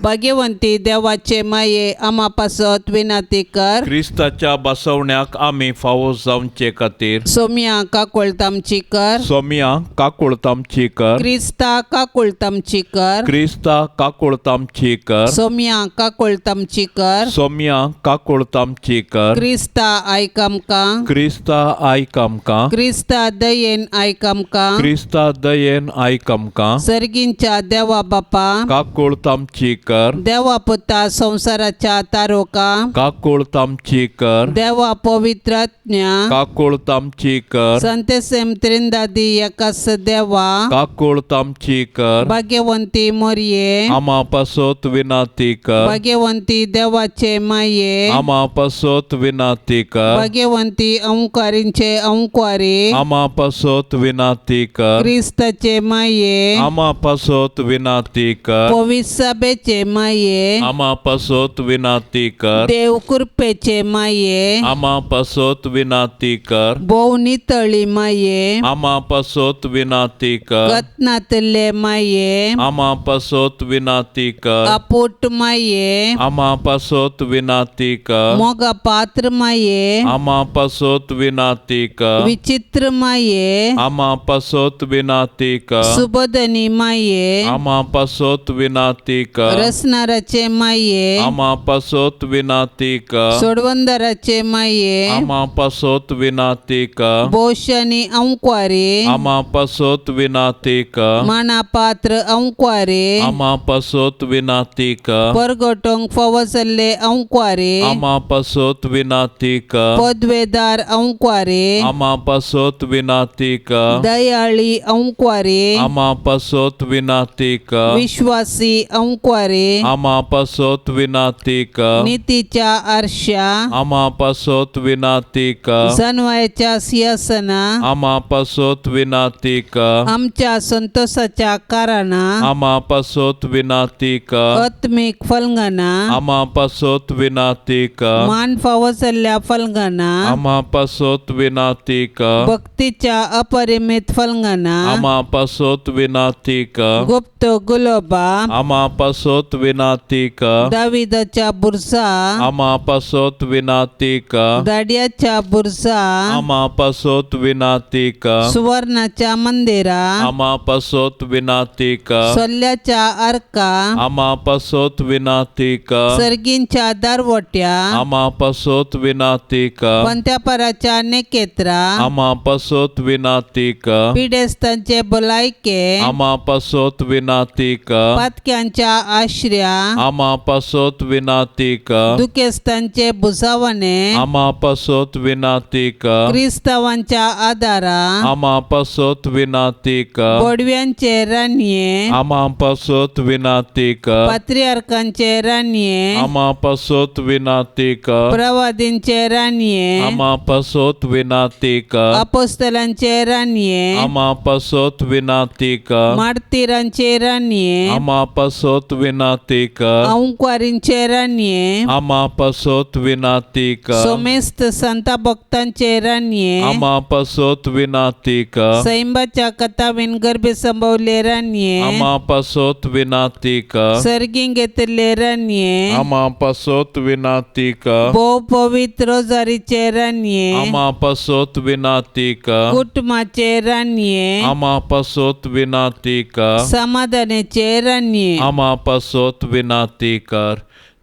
भाग्यवंती देवाचे माये आमा पासत विनंती कर. क्रिस्ताच्या बसवण्याक आमी फावो जावचे खातीर सोम्या काकुळतामची कर. सोम्या काकुळतामची कर. क्रिस्ता काकुळतामची कर. क्रिस्ता काकुळतामची कर. सोम्या काकुळतामची कर. सोम्या काकुळतामची कर. क्रिस्ता आयक आमकां. क्रिस्ता आयक आमकां. क्रिस्ता दयेन आयक आमकां. क्रिस्ता दयेन आयक आमकां. सर्गींच्या देवा बापा काकुळतामची कर. देवा पुता संवसाराच्या तारोका काकुळतामची कर. देवा पवित्रात्म्या काकुळतामची कर. संतेसेम त्रिंदादी एकास देवा काकुळतामची कर. भाग्यवंती मोरये आमा पासत विनंती कर. भाग्यवंती देवाचे माये आमा पासत विनंती कर. भाग्यवंती अंकारींचे अंकारी आमा पासत विनंती कर. क्रिस्ताचे माये आमा पासत विनंती कर. पवित्र सभेचे कृपेचे माये, आमा पासत विनाती कर। देव कृपेचे माये, आमा पासत विनाती कर। भोव नितळी माये, आमा पासत विनाती कर। कतनातले माये, आमा पासत विनाती कर। अपोट माये, आमा पासत विनाती कर। मोगा पात्र माये, आमा पासत विनाती कर। विचित्र माये, आमा पासत विनाती कर। सुबोधनी माये, आमा पासत विनाती कर। रसनाराचे माये, आमा पासत विनाती कर। सोडवंदराचे माये, आमा पासत विनाती कर। बोशनी अंक्वारे, आमा पासत विनाती कर। माना पात्र अंक्वारे, आमा पासत विनाती कर। परगटोंक फावो जाल्ले अंक्वारे, आमा पासत विनाती कर। पदवेदार अंक्वारे, आमा पासत विनाती कर। दयाळी अंक्वारे, आमा पासत विनाती कर। विश्वासी अंक्वारे, आमा पासत विनाती कर। नीतीच्या आरशा, आमा पासत विनाती कर। जनवायाच्या सिंहासना, आमा पासत विनाती कर। आमच्या संतोषाच्या कारणा, आमा पासत विनाती कर। आत्मिक फलंगना, आमा पासत विनाती कर। मान फावो जाल्ल्या फलंगना, आमा पासत विनाती कर। भक्तीच्या अपरिमित फलंगना, आमा पासत विनाती कर। गुप्त गुलोबा, आमा पासत विनाती कर। दाविदाच्या बुरसा, आमा पासत विनाती कर। दाड्याच्या बुरसा, आमा पासत विनाती कर। सुवर्णाच्या मंदिरा, आमा पासत विनाती कर। सोल्ल्याच्या अर्का, आमा पासत विनाती कर। सर्गींच्या दारवट्या, आमा पासत विनाती कर। पंत्यापराच्या नेकेत्रा, आमा पासत विनाती कर। पिडेस्तांचे भलायके, आमा पासत विनाती कर। पातक्यांच्या आश्र्या, आमा पासत विनाती कर। दुखेस्तांचे भुजावणे, आमा पासत विनाती कर। क्रिस्तावांच्या आदारा, आमा पासत विनाती कर। बोडव्यांचे रानये, आमा पासत विनाती कर। पात्रियार्कांचे रानये, आमा पासत विनाती कर। प्रवादींचे रानये, आमा पासत विनाती कर। अपोस्तलांचे रानये, आमा पासत विनाती कर। मार्तीरांचे रानये, आमा पासत विनाती कर। अंक्वारींचे रानये, आमा पासत विनाती कर। सोमेस्त संता भक्तांचे रानये, आमा पासत विनाती कर। सैंबाच्या कथावीन गर्भे संभवले रानये, आमा पासत विनाती कर। सर्गीं घेतिल्ले रानये, आमा पासत विनाती कर। भोव पवित्र रोजारीचे रानये, आमा पासत विनाती कर। कुटुंबाचे रानये, आमा पासत विनाती कर। समाधानाचे रानये। आमा पासत विनाती कर।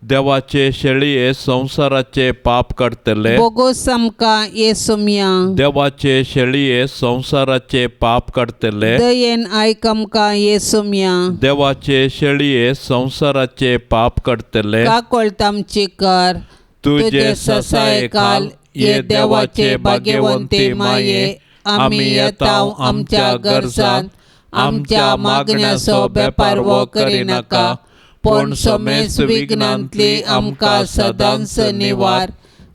देवाचे शेळये संवसाराचे पाप काडटले। बोगोस आमकां येसुमया, देवाचे शेळये संवसाराचे पाप काडटले। दयेन आयक आमकां येसुमया, देवाचे शेळये संवसाराचे पाप काडटले। काकोळत आमची कर। तुजे ससायकाल ये देवाचे भाग्यवंती माये, आमी येता आमच्या गरजान, आमच्या मागण्याचो बेपारवो करिनाका, पूण समेस्त विघ्नांतली आमकां सदांच निवार।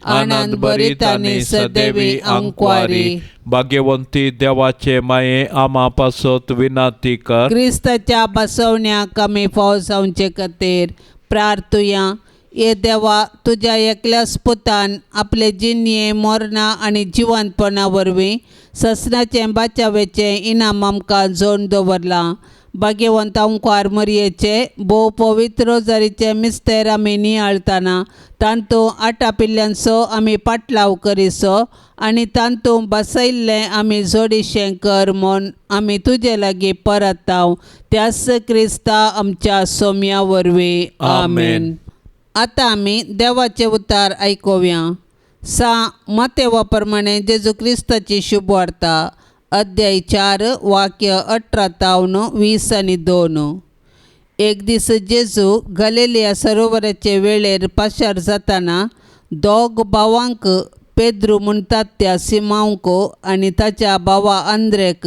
आनंद भरीत आनी सदैवी अंकवारी। भाग्यवंती देवाचे माये, आमा पासत विनाती कर। क्रिस्ताच्या बसवण्याक आमी फाव जावचे खातीर प्रार्थुया। ये देवा, तुज्या एकल्याच पुतान आपले जिणये मरणां आनी जिवंतपणा वरवीं ससनाचें बाचावेचें इनाम आमकां जोडून दवरलां। भाग्यवंत अंकवार मरयेचे भोव पवित्र रोजारीचे मिस्तेर आमी नियाळतना तांतूं आटापिल्ल्यांचो आमी पाटलाव करिसो आनी तांतूं बसयल्लें आमी जोडीशें कर म्हूण आमी तुजे लागीं परताव त्याच क्रिस्ता आमच्या सोम्या वरवीं। आमेन। आतां आमी देवाचें उतार आयकुया। सा मातेवा प्रमाणे जेजू क्रिस्ताची शुभवार्ता अध्याय 4 वाक्य 18 तावन 20 आनी 2। एक दीस जेजू गलिलिया सरोवराचे वेळेर पाशार जाताना दोग भावांक पेद्रू म्हणटात त्या सिमांवक आनी ताच्या भावा आंद्रेक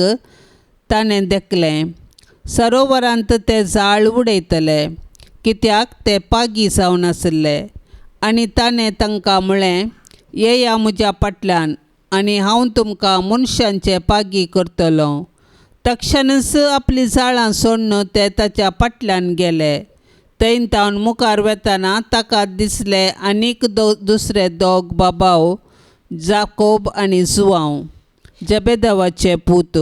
ताणें देखलें। सरोवरांत ते जाळ उडयतले कित्याक ते पागी जावन आशिल्ले। आनी ताणें तांकां म्हळें, येया म्हज्या फाटल्यान आनी हांव तुमकां मनशांचे पागी करतलो। तक्षणच आपली जाळां सोडून ते ताच्या फाटल्यान गेले। थंय तावन मुखार वेतना ताका दिसले आनीक दुसरे दोग बाबाव, जाकोब आनी जुवांव, जबेदेवाचे पूत.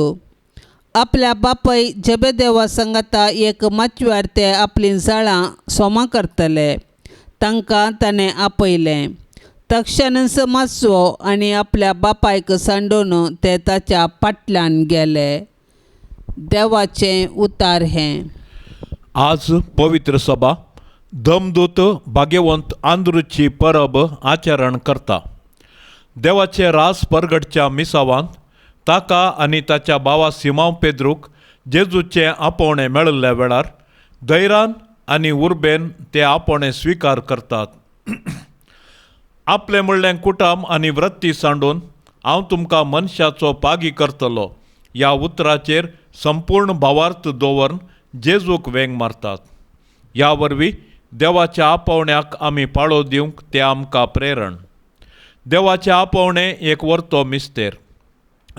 आपल्या बापय जबेदेवा सांगाता एक माचव्यार ते आपलीं जाळां सोमां करतले. तांकां ताणें आपयलें. तक्षणच मासवो आनी आपल्या बापायक सांडून ते ताच्या फाटल्यान गेले. देवाचें उतार हें. आज पवित्र सभा दमदूत भाग्यवंत आंद्रूची परब आचरण करता. देवाचे रास परगटच्या मिसावांत ताका आनी ताच्या भावा सिमांव पेद्रूक जेजूचें आपोवणें मेळिल्ल्या वेळार धैरान आनी उर्बेन ते आपोवणें स्विकार करतात. आपलें म्हणलें कुटाम आनी वृत्ती सांडून हांव तुमकां मनशाचो पागी करतलो ह्या उतराचेर संपूर्ण भावार्थ दवरून जेजूक वेंग मारतात. ह्या वरवीं देवाच्या आपोवण्याक आमी पाळो दिवंक तें आमकां प्रेरण. देवाचें आपोवणें एक वर्तो मिस्तेर.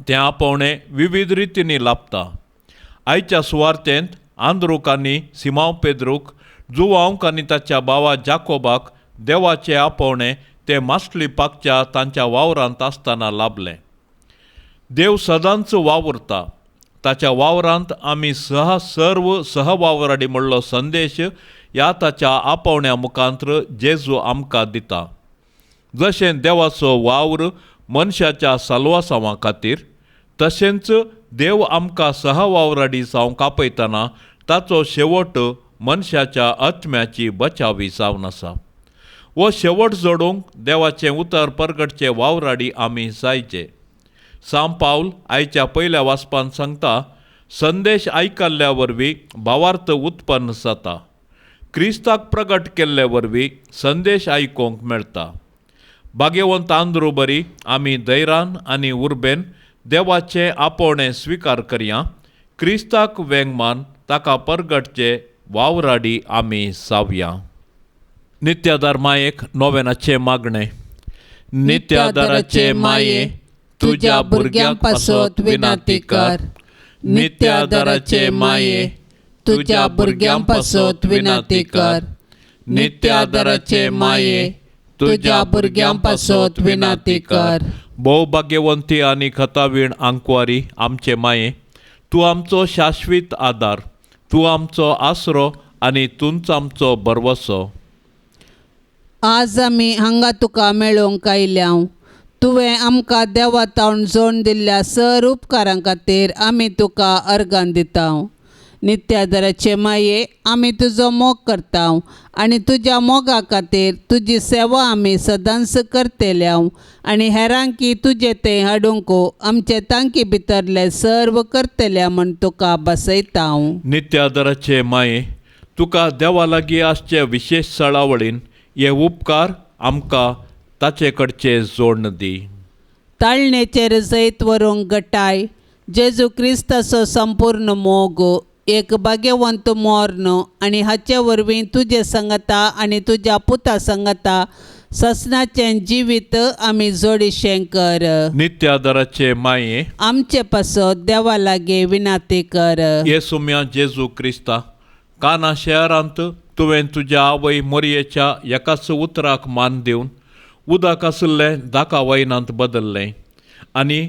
तें आपोवणें विविध रितींनी लाबता. आयच्या सुवार्तेंत आंद्रूक आनी सिमांव पेद्रूक, जुवांवक आनी ताच्या भावा जाकोबाक देवाचें आपोवणें तें मासली पाकच्या तांच्या वावरांत आसतना लाबलें. देव सदांच वावुरता. ताच्या वावरांत आमी सर्व सहवावराडी म्हणलो संदेश ह्या ताच्या आपोवण्या मुखांत्र जेजू आमकां दिता. जशें देवाचो वावर मनशाच्या साल्वासांवा खातीर, तशेंच देव आमकां सहवावराडी जावंक आपयतना ताचो शेवट मनशाच्या आत्म्याची बचावी जावन आसा. हो शेवट जोडूंक देवाचें उतर परगटचे वावराडी आमी जायचे. सांव पावल आयच्या पयल्या वाचपान सांगता, संदेश आयकल्ल्या वरवीं भावार्थ उत्पन्न जाता. क्रिस्ताक प्रगट केल्ले वरवीं संदेश आयकूंक मेळटा. भाग्यवंत आंद्रू बरी आमी धैरान आनी उर्बेन देवाचें आपोवणें स्विकार करया. क्रिस्ताक वेंग मान ताका परगटचे वावराडी आमी जावया. नित्यादार मायेक नोवेनाचें मागणें. नित्यादाराचे माये, तुज्या भुरग्यांक पासत विनंती कर. नित्यादाराचे माये, तुज्या भुरग्यां पासत विनंती कर. नित्यादाराचे माये, तुज्या भुरग्यां पासत विनंती कर. भोव भाग्यवंती आनी खतावीण आंकवारी आमचे माये, तूं आमचो शाश्वीत आदार, तूं आमचो आसरो आनी तूंच आमचो भरवसो. आज आमी हांगा तुका मेळोवंक आयल्या. तुवें आमकां देवा तावन जोड दिल्ल्या सर उपकारां खातीर आमी तुका अर्गां दिता. नित्यादराचे माये, आमी तुजो मोग करता आनी तुज्या मोगा खातीर तुजी सेवा आमी सदांच करतल्या आनी हेरांकी तुजें तें हाडूंक आमचे तांकी भितरले सर्व करतल्या म्हूण तुका बसयता. नित्यादराचे माये, तुका देवा लागीं आसचे विशेश सळावळीन हे उपकार आमकां ताचे कडचे जोडण दी. ताळणेचेर जैत व्हरूंक गटाय जेजू क्रिस्ताचो संपूर्ण मोग, एक भाग्यवंत मर्ण आनी हाचे वरवीं तुजे सांगाता आनी तुज्या पुता सांगाता ससनाचें जिवीत आमी जोडीशें कर. नित्यादराचे माये, आमचे पासत देवा लागीं विनंती कर. येसुम्या जेजू क्रिस्ता, काना शहरांत तुवें तुज्या आवय मोरयेच्या एकाच उतराक मान दिवन उदक आशिल्लें दाका वयनांत बदल्लें आनी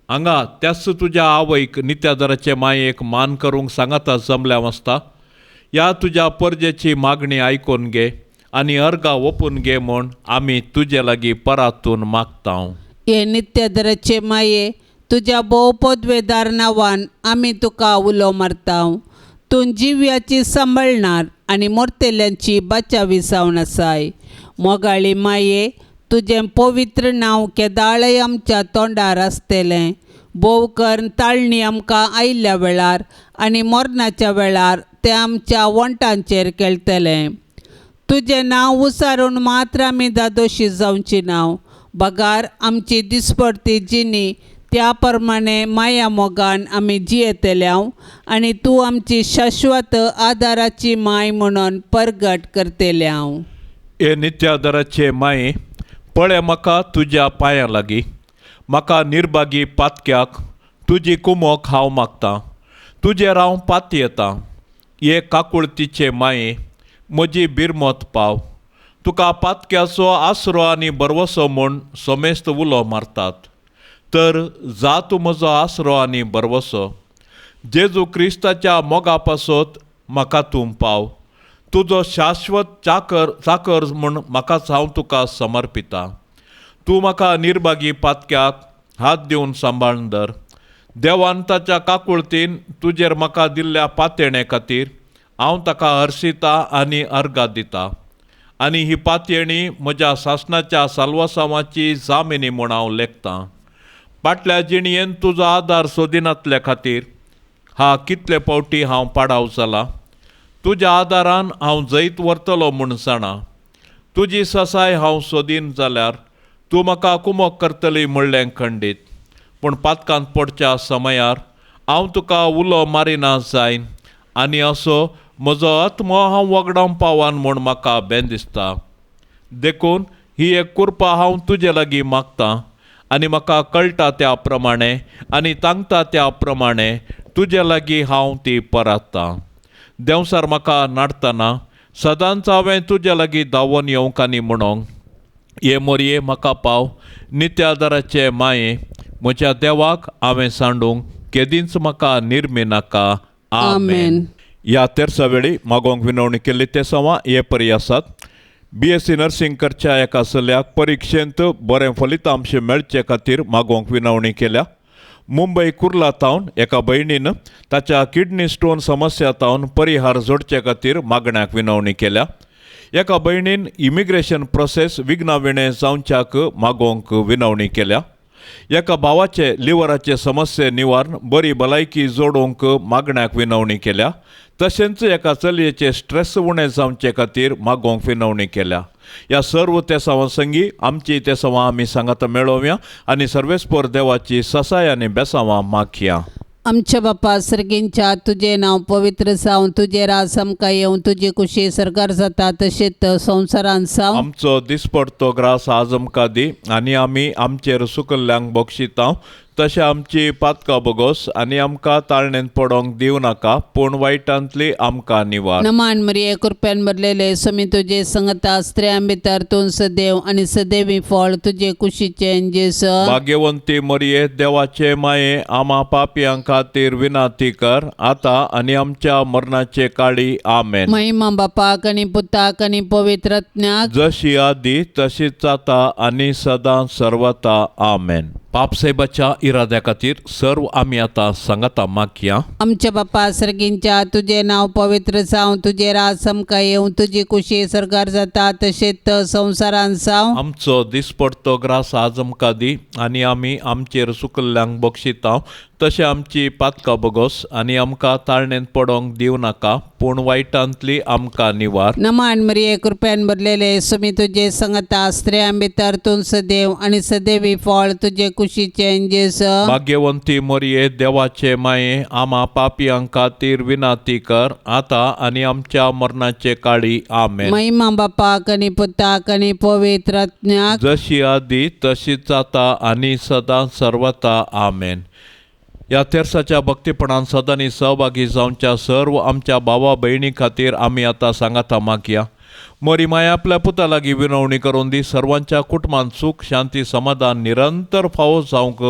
हांगा त्याच तुज्या आवयक नित्यादराचे मायेक मान करूंक सांगाता जमल्या आसता. ह्या तुज्या परजेची मागणी आयकून घे आनी अर्गां ओपून घे म्हूण आमी तुजे लागीं परातून मागता. हे नित्यादराचे माये, तुज्या भोव पदवेदार नांवान आमी तुका उलो मारता. तूं जिव्याची सांबाळणार आनी मोरतेल्यांची बाचावी जावन आसाय. मोगाळी माये, तुजें पवित्र नांव केदाळय आमच्या तोंडार आसतलें. भोव करून ताळणी आमकां आयिल्ल्या वेळार आनी मरणाच्या वेळार तें आमच्या वंटांचेर खेळटलें. तुजें नांव उसारून मात्र आमी दादोशी जावची नांव, बगार आमची दिसपडती जिणी त्या प्रमाणे माया मोगान आमी जियेतल्या आनी तूं आमची शाश्वत आदाराची माय म्हणून परगट करतल्या. हे नित्यादराचे माये, पळय म्हाका तुज्या पांयां लागीं, म्हाका निर्भागी पातक्याक तुजी कुमोक हांव मागतां. तुजेर हांव पातयेतां. हे काकुळतीचे माये, म्हजी बिरमत पाव. तुका पातक्याचो आसरो आनी बरवसो म्हूण समेस्त उलो मारतात, तर जा तूं म्हजो आसरो आनी बरवसो. जेजू क्रिस्ताच्या मोगा पासत म्हाका तूं पाव. तुजो शाश्वत चाकर चाकर म्हूण म्हाकाच हांव तुका समर्पिता. तूं म्हाका निर्भागी पातक्याक हात दिवन सांबाळून धर. देवान ताच्या काकुळतीन तुजेर म्हाका दिल्ल्या पातयेणे खातीर हांव ताका हर्शिता आनी अर्गां दिता आनी ही पातयेणी म्हज्या सासणाच्या साल्वासांवाची जामिनी म्हूण हांव लेखतां. फाटल्या जिणयेन तुजो आदार सोदिनातल्या खातीर हा कितले फावटी हांव पाडाव जाला. तुज्या आदारान हांव जैत व्हरतलो म्हूण जाणा. तुजी ससाय हांव सोदीन जाल्यार तूं म्हाका कुमोक करतली म्हणलें खंडीत. पूण पातकांत पडच्या समयार हांव तुका उलो मारिना जायन आनी असो म्हजो आत्मो हांव वगडावंक पावान म्हूण म्हाका बेन दिसता. देखून ही एक कृपा हांव तुजे लागीं मागतां आनी म्हाका कळटा त्या प्रमाणे आनी तांकता त्या प्रमाणे तुजे लागीं हांव ती परात्तां. देंवसार म्हाका नाडतना सदांच हांवें तुजे लागीं धांवोन येवंक आनी म्हणोंक, ये मोरये म्हाका पाव नित्यादाराचे माये, म्हज्या देवाक हांवें सांडूंक केदींच म्हाका निर्मी नाका. आमेन. ह्या तेरसा वेळी मागोवंक विनवणी केल्ली ते सवां हे परी आसात. BSc nursing करच्या एका चल्याक परिक्षेंत बरें फलितांश मेळचे खातीर मागोवंक विनवणी केल्या. मुंबय कुर्ला तावन एका भयणीन ताच्या किडनी स्टोन समस्या तावन परिहार जोडचे खातीर मागण्याक विनवणी केल्या. एका भयणीन इमिग्रेशन प्रोसेस विघ्नाविणें जावच्याक मागोवंक विनवणी केल्या. एका भावाचे लिवराचे समस्ये निवारण बरी भलायकी जोडूंक मागण्याक विनवणी केल्या. तशेंच एका चलयेचे स्ट्रेस उणें जावचे खातीर मागोवंक विनवणी केल्या. ह्या सर्व तेसांवां संगी आमची तेसांवां आमी सांगात मेळोवया आनी सर्वेस्पोर देवाची ससाय आनी बेसांवां मागया. आमच्या बापा सर्गींच्या तुजें नांव पवित्र जावं, तुजें राज आमकां येवं, तुजी कुशी सरकार जाता तशेंच संवसारांत जावं. आमचो दिसपडतो ग्रास आज आमकां दी आनी आमी आमचेर सुकल्ल्यांक बक्षिता तशें आमची पातकां बोगोस आनी आमकां ताळणेंत पडोंक दिवं नाका, पूण वायटांतली आमकां निवार. नमान मरिये, कृपेन भरलेले, स्वामी तुजे संगता, स्त्रियां भितर तूं सदैव आनी सदैवी फळ तुजे कुशीचें जेजू. भाग्यवंती मरिये, देवाचे माये, आमा पापयां खातीर विनाती कर आतां आनी आमच्या मरणाचे काळी. आमेन. महिमा बापाक आनी पुताक आनी पवित्र आत्म्याक, जशी आदी तशीच आतां आनी सदां सर्वता. आमेन. पापसाहेबाच्या इराद्या खातीर सर्व आमी आतां सांगाता मागया. आमच्या बापा सर्गींच्या तुजें नांव पवित्र जावं, तुजें राज आमकां येवं, तुजी कुशी सरकार जाता तशेंच संवसारांत जावं. आमचो दिसपडतो ग्रास आज आमकां दी आनी आमी आमचेर सुकल्ल्यांक बक्षिता तशें आमची पातकां बोगोस आनी आमकां ताळणेंत पडोंक दिवं नाका, पूण वायटांतली आमकां निवार. नमान मरिये, कृपेन भरलेले, स्वामी तुजे संगता, स्त्रियां भितर तूं सदैव आनी सदैवी फळ तुजे कुशीचें जेजू. भाग्यवंती मरिये, देवाचे माये, आमा पापयां खातीर विनाती कर आतां आनी आमच्या मरणाचे काळी. आमेन. महिमा बापाक आनी पुताक आनी पवित्र आत्म्याक, जशी आदी तशीच आतां आनी सदां सर्वता. आमेन. ह्या तेरसाच्या भक्तीपणान सदांनी सहभागी जावच्या सर्व आमच्या भावा भयणी खातीर आमी आतां सांगाता मागया. मोरी माया आपल्या पुता लागीं विनवणी करून दी, सर्वांच्या कुटुंबांत सूख शांती समाधान निरंतर फावो जावंक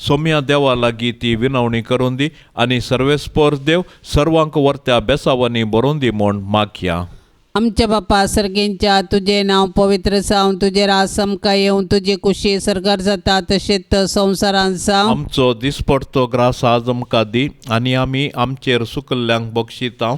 सोम्या देवा लागीं ती विनवणी करून दी आनी सर्वेस्पोर देव सर्वांक वर्त्या बेसावांनी भरून दी म्हूण मागया. आमच्या बापा सर्गींच्या तुजें नांव पवित्र जावं, तुजें राज आमकां येवं, तुजी कुशी सरकार जाता तशेंच संवसारांत जावं. आमचो दिसपडतो ग्रास आज आमकां दी आनी आमी आमचेर सुकल्ल्यांक बक्षिता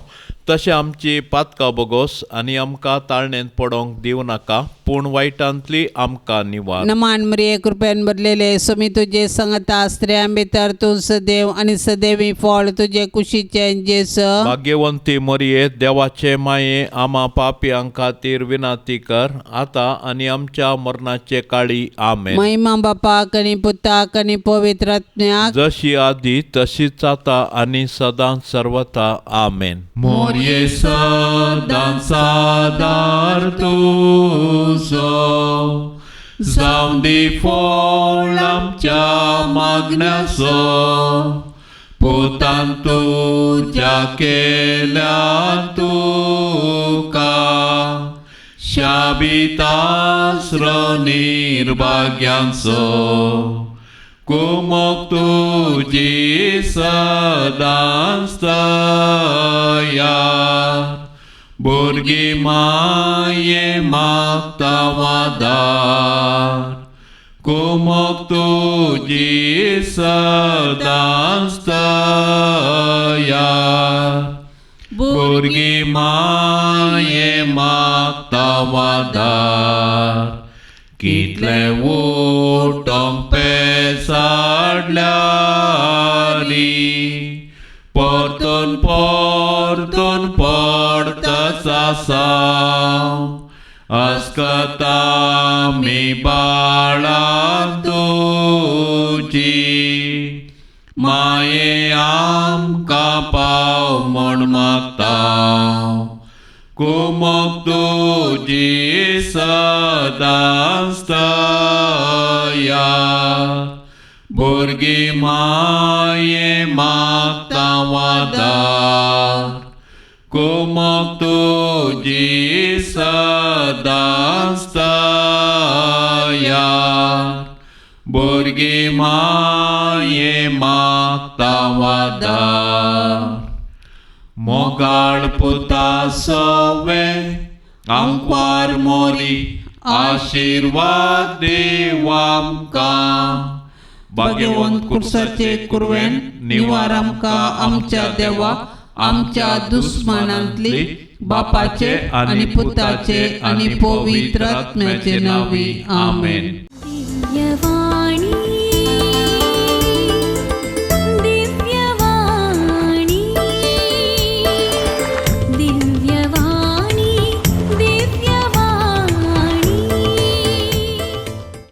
तशें आमची पातकां बोगोस आनी आमकां ताळणेंत पडोंक दिवं नाका, पूण वायटांतली आमकां निवार. नमान मरिये, कृपेन भरलेले, स्वामी तुजे संगता, स्त्रियां भितर तूं सदैव आनी सदैवी फळ तुजे कुशीचें जेजू. भाग्यवंती मरिये, देवाचे माये, आमा पापयां खातीर विनाती कर आतां आनी आमच्या मरणाचे काळी. आमेन. महिमा बापाक आनी पुताक आनी पवित्र आत्म्याक, जशी आदी तशीच आतां आनी सदां सर्वता. आमेन. मोरये सदां सादार तुजो, जावं दी फळ आमच्या मागण्याचो, पुतान तुज्या केल्या तुका शाबितास्रो निर्भाग्यांचो कुमोक तुजी सदांच तयार भुरगीं माये मागता वादार कुमोक तुजी सदांच तयार भुरगीं माये मागता वादार कितले उठोंक पेसाडल्यारी परतून परतून पडतच आसा अस्कता मी बाळां तुजी माये आमकां पाव म्हण मागता कुमोक तुजी सदांच तयार भुरगीं माये मागता वादार कुमोक तुजी सदांच तयार भुरगीं माये मागता वादार मोगाळ पुता सवे आंकवार मोरी आशिर्वाद देव आमकां भाग्यवंत कुर्साचे कुरवेन निवार आमकां आमच्या देवा आमच्या दुस्मानांतली बापाचे आनी पुताचे आनी पवित्र आत्म्याचे नांवी आमेन. दिव्यवाणी.